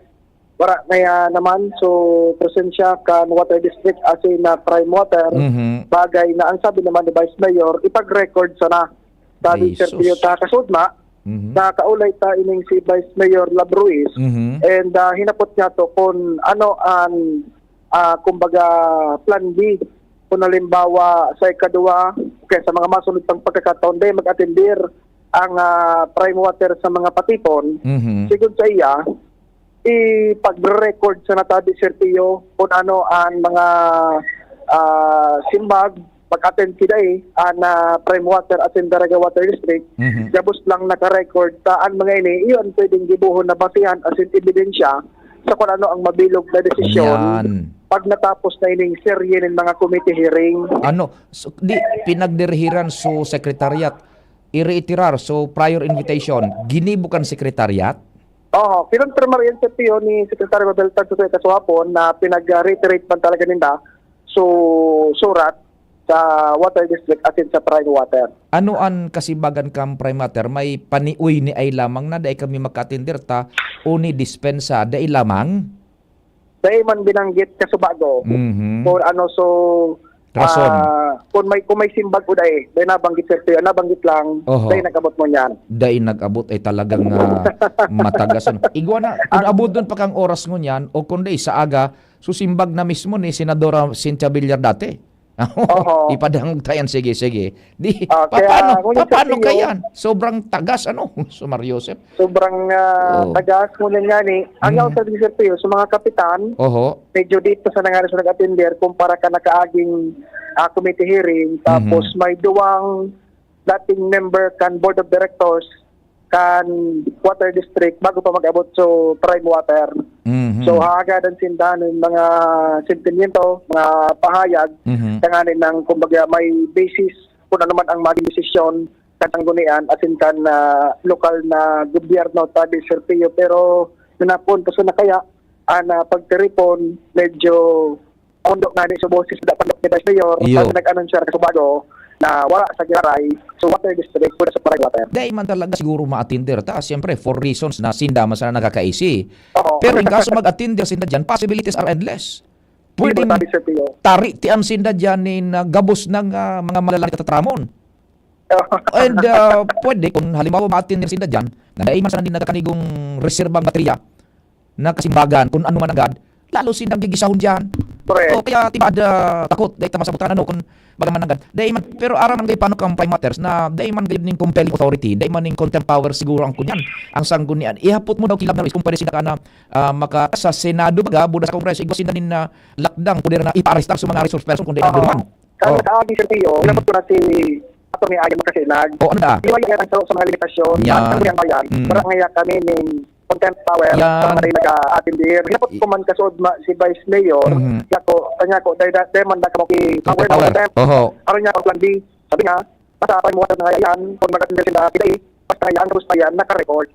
Wala na yan naman, so, presensya kan Water District asin na Prime Water. Mhm. Bagay na ang sabi naman ni Vice Mayor, ipag-record sana. Sabi ni Sir Jesus. Pio ta kasudma, Mhm. nakaulay ta ining si Vice Mayor Labruiz. Mhm. And, ah, hinapot niya to kung ano ang, ah, kumbaga, plan B. Kung halimbawa, sa ikaduwa, kaya sa mga masunod pang pagkakataon, dahil mag-atendir ang, ah, Prime Water sa mga patipon, Mhm. sigon sa iya, ipag-record sana ta di, Sir Pio, kung ano ang mga, ah, simbag, pag-attend kita eh, ang, ah, Prime Water at Daraga Water District, Mhm. gabos lang naka-record ta ang mga ini, iyon pwedeng gibohon na basehan asin ebidensya sa kung ano ang mabilog na desisyon Yan. pag natapos na ining serye nin mga committee hearing. Ano, so, di, pinagdirihiran so secretariat, ireiterar so prior invitation, ginibo kan secretariat? Oo, kinumpirmar yan sa P O ni Secretary Mabel Tanto sa kasuhapon na pinag-reiterate man talaga ninda so surat sa Water District asin sa Prime Water. Ano an kasimbagan kan Prime Water? May paniuy ni ay lamang na dai kami makaatender ta o ni dispensa dai lamang? Dai man binanggit kasubago Mhm. kung ano so Rason. ah, kung may, kung may simbag o dai, dai nabanggit, Sir Pio, nabanggit lang, Oho. dai nag-abot mo niyan. Dai nag-abot ay talagang, ah, matagas, ano. Igwa na, kung Ang abot doon pa kang oras ngunyan, o kung dai, sa aga, susimbag na mismo ni Senadora Cynthia Villar dati. Oho. Ipadangog ta yan, sige, sige. Di, Ah, kaya paano, ngunyan, Sir paano Pio, kayan? Sobrang tagas, ano, Sumar Yosef? Sobrang, ah, Oo. tagas ngunyan nga ni. Ang Mm. yaon sa Sir Pio, sa mga kapitan, Oho. medyo dito sa nangyari sa nag-attender kumpara ka nakaaging, ah, committee hearing, tapos Mhm. may duwang dating member kan Board of Directors kan Water District bago pa mag-abot sa Prime Water. Mhm. So, haagadan sinda ng mga sentimiento, mga pahayag, Mhm. tanganin ng, kumbaga, may basis kung ano man ang maging desisyon kan sanggunian asin kan, ah, lokal na gobyerno, tabi, Sir Pio. Pero, nanapon, paso na kaya, ang, ah, pagtiripon, medyo undo na ni sa boses na pandok ni Vice Mayor, Iyo. Sabi nag-anunsyo na sa bago na wala sa Giraray, so water district, pwede sa Paray Water. Dai man talaga siguro ma-attender ta, siyempre, for reasons na sinda man sana nakakaisi. Oo. Pero in kaso mag-attender sinda dyan, possibilities are endless. Pwedeng Hindi ko sabi, Sir Pio. Tari tian sinda dyan nin, ah, gabos ng, ah, mga malalang katatramon. And, ah, pwede, kung halimbawa ma-attender sinda dyan, na dai man sana din nagkakanigong reserbang baterya, na kasimbagan, kun ano man nanggad, lalo sindang gigisahon diyan. Correct. O, kaya tibad, ah, takot, dai ta masabutan, ano, kun baga man nanggad. Dai man, pero aram man gayod paano kan Prime Waters na dai man gayod ning compelling authority, dai man ning contempt power siguro ang kunyan, ang sanggunian. Ihapot mo daw ki Labnares kung pwede sinda ka na, ah, maka-, sa Senado baga, buda sa Kongreso, igwa sinda nin, ah, lakdang, poder na ipaarestar sa mga resource person kung dai Oo. nagduman. Kan Oh. nakaagi, Sir Pio, Mm. hinapot ko na si Attorney Ayan Makasinag. Oh, ano na? Iwayagan ang sa, sa mga limitasyon. Yan. At ang bayan, Mm. wala nga kami ning contempt power Yan. sa mga nag-a-attender. Hinapot I- ko man kasud ma-, si Vice Mayor, Mhm. kaya ko, kanya ko, dahil da-, dahil man da kamo ki-, Contempt power na power. contempt. Oho. Aron niya ang plan B. Sabi nga, basta pa mo na nga yan, kung mag-attend sila, kita eh, basta yan, gusto yan, naka-record.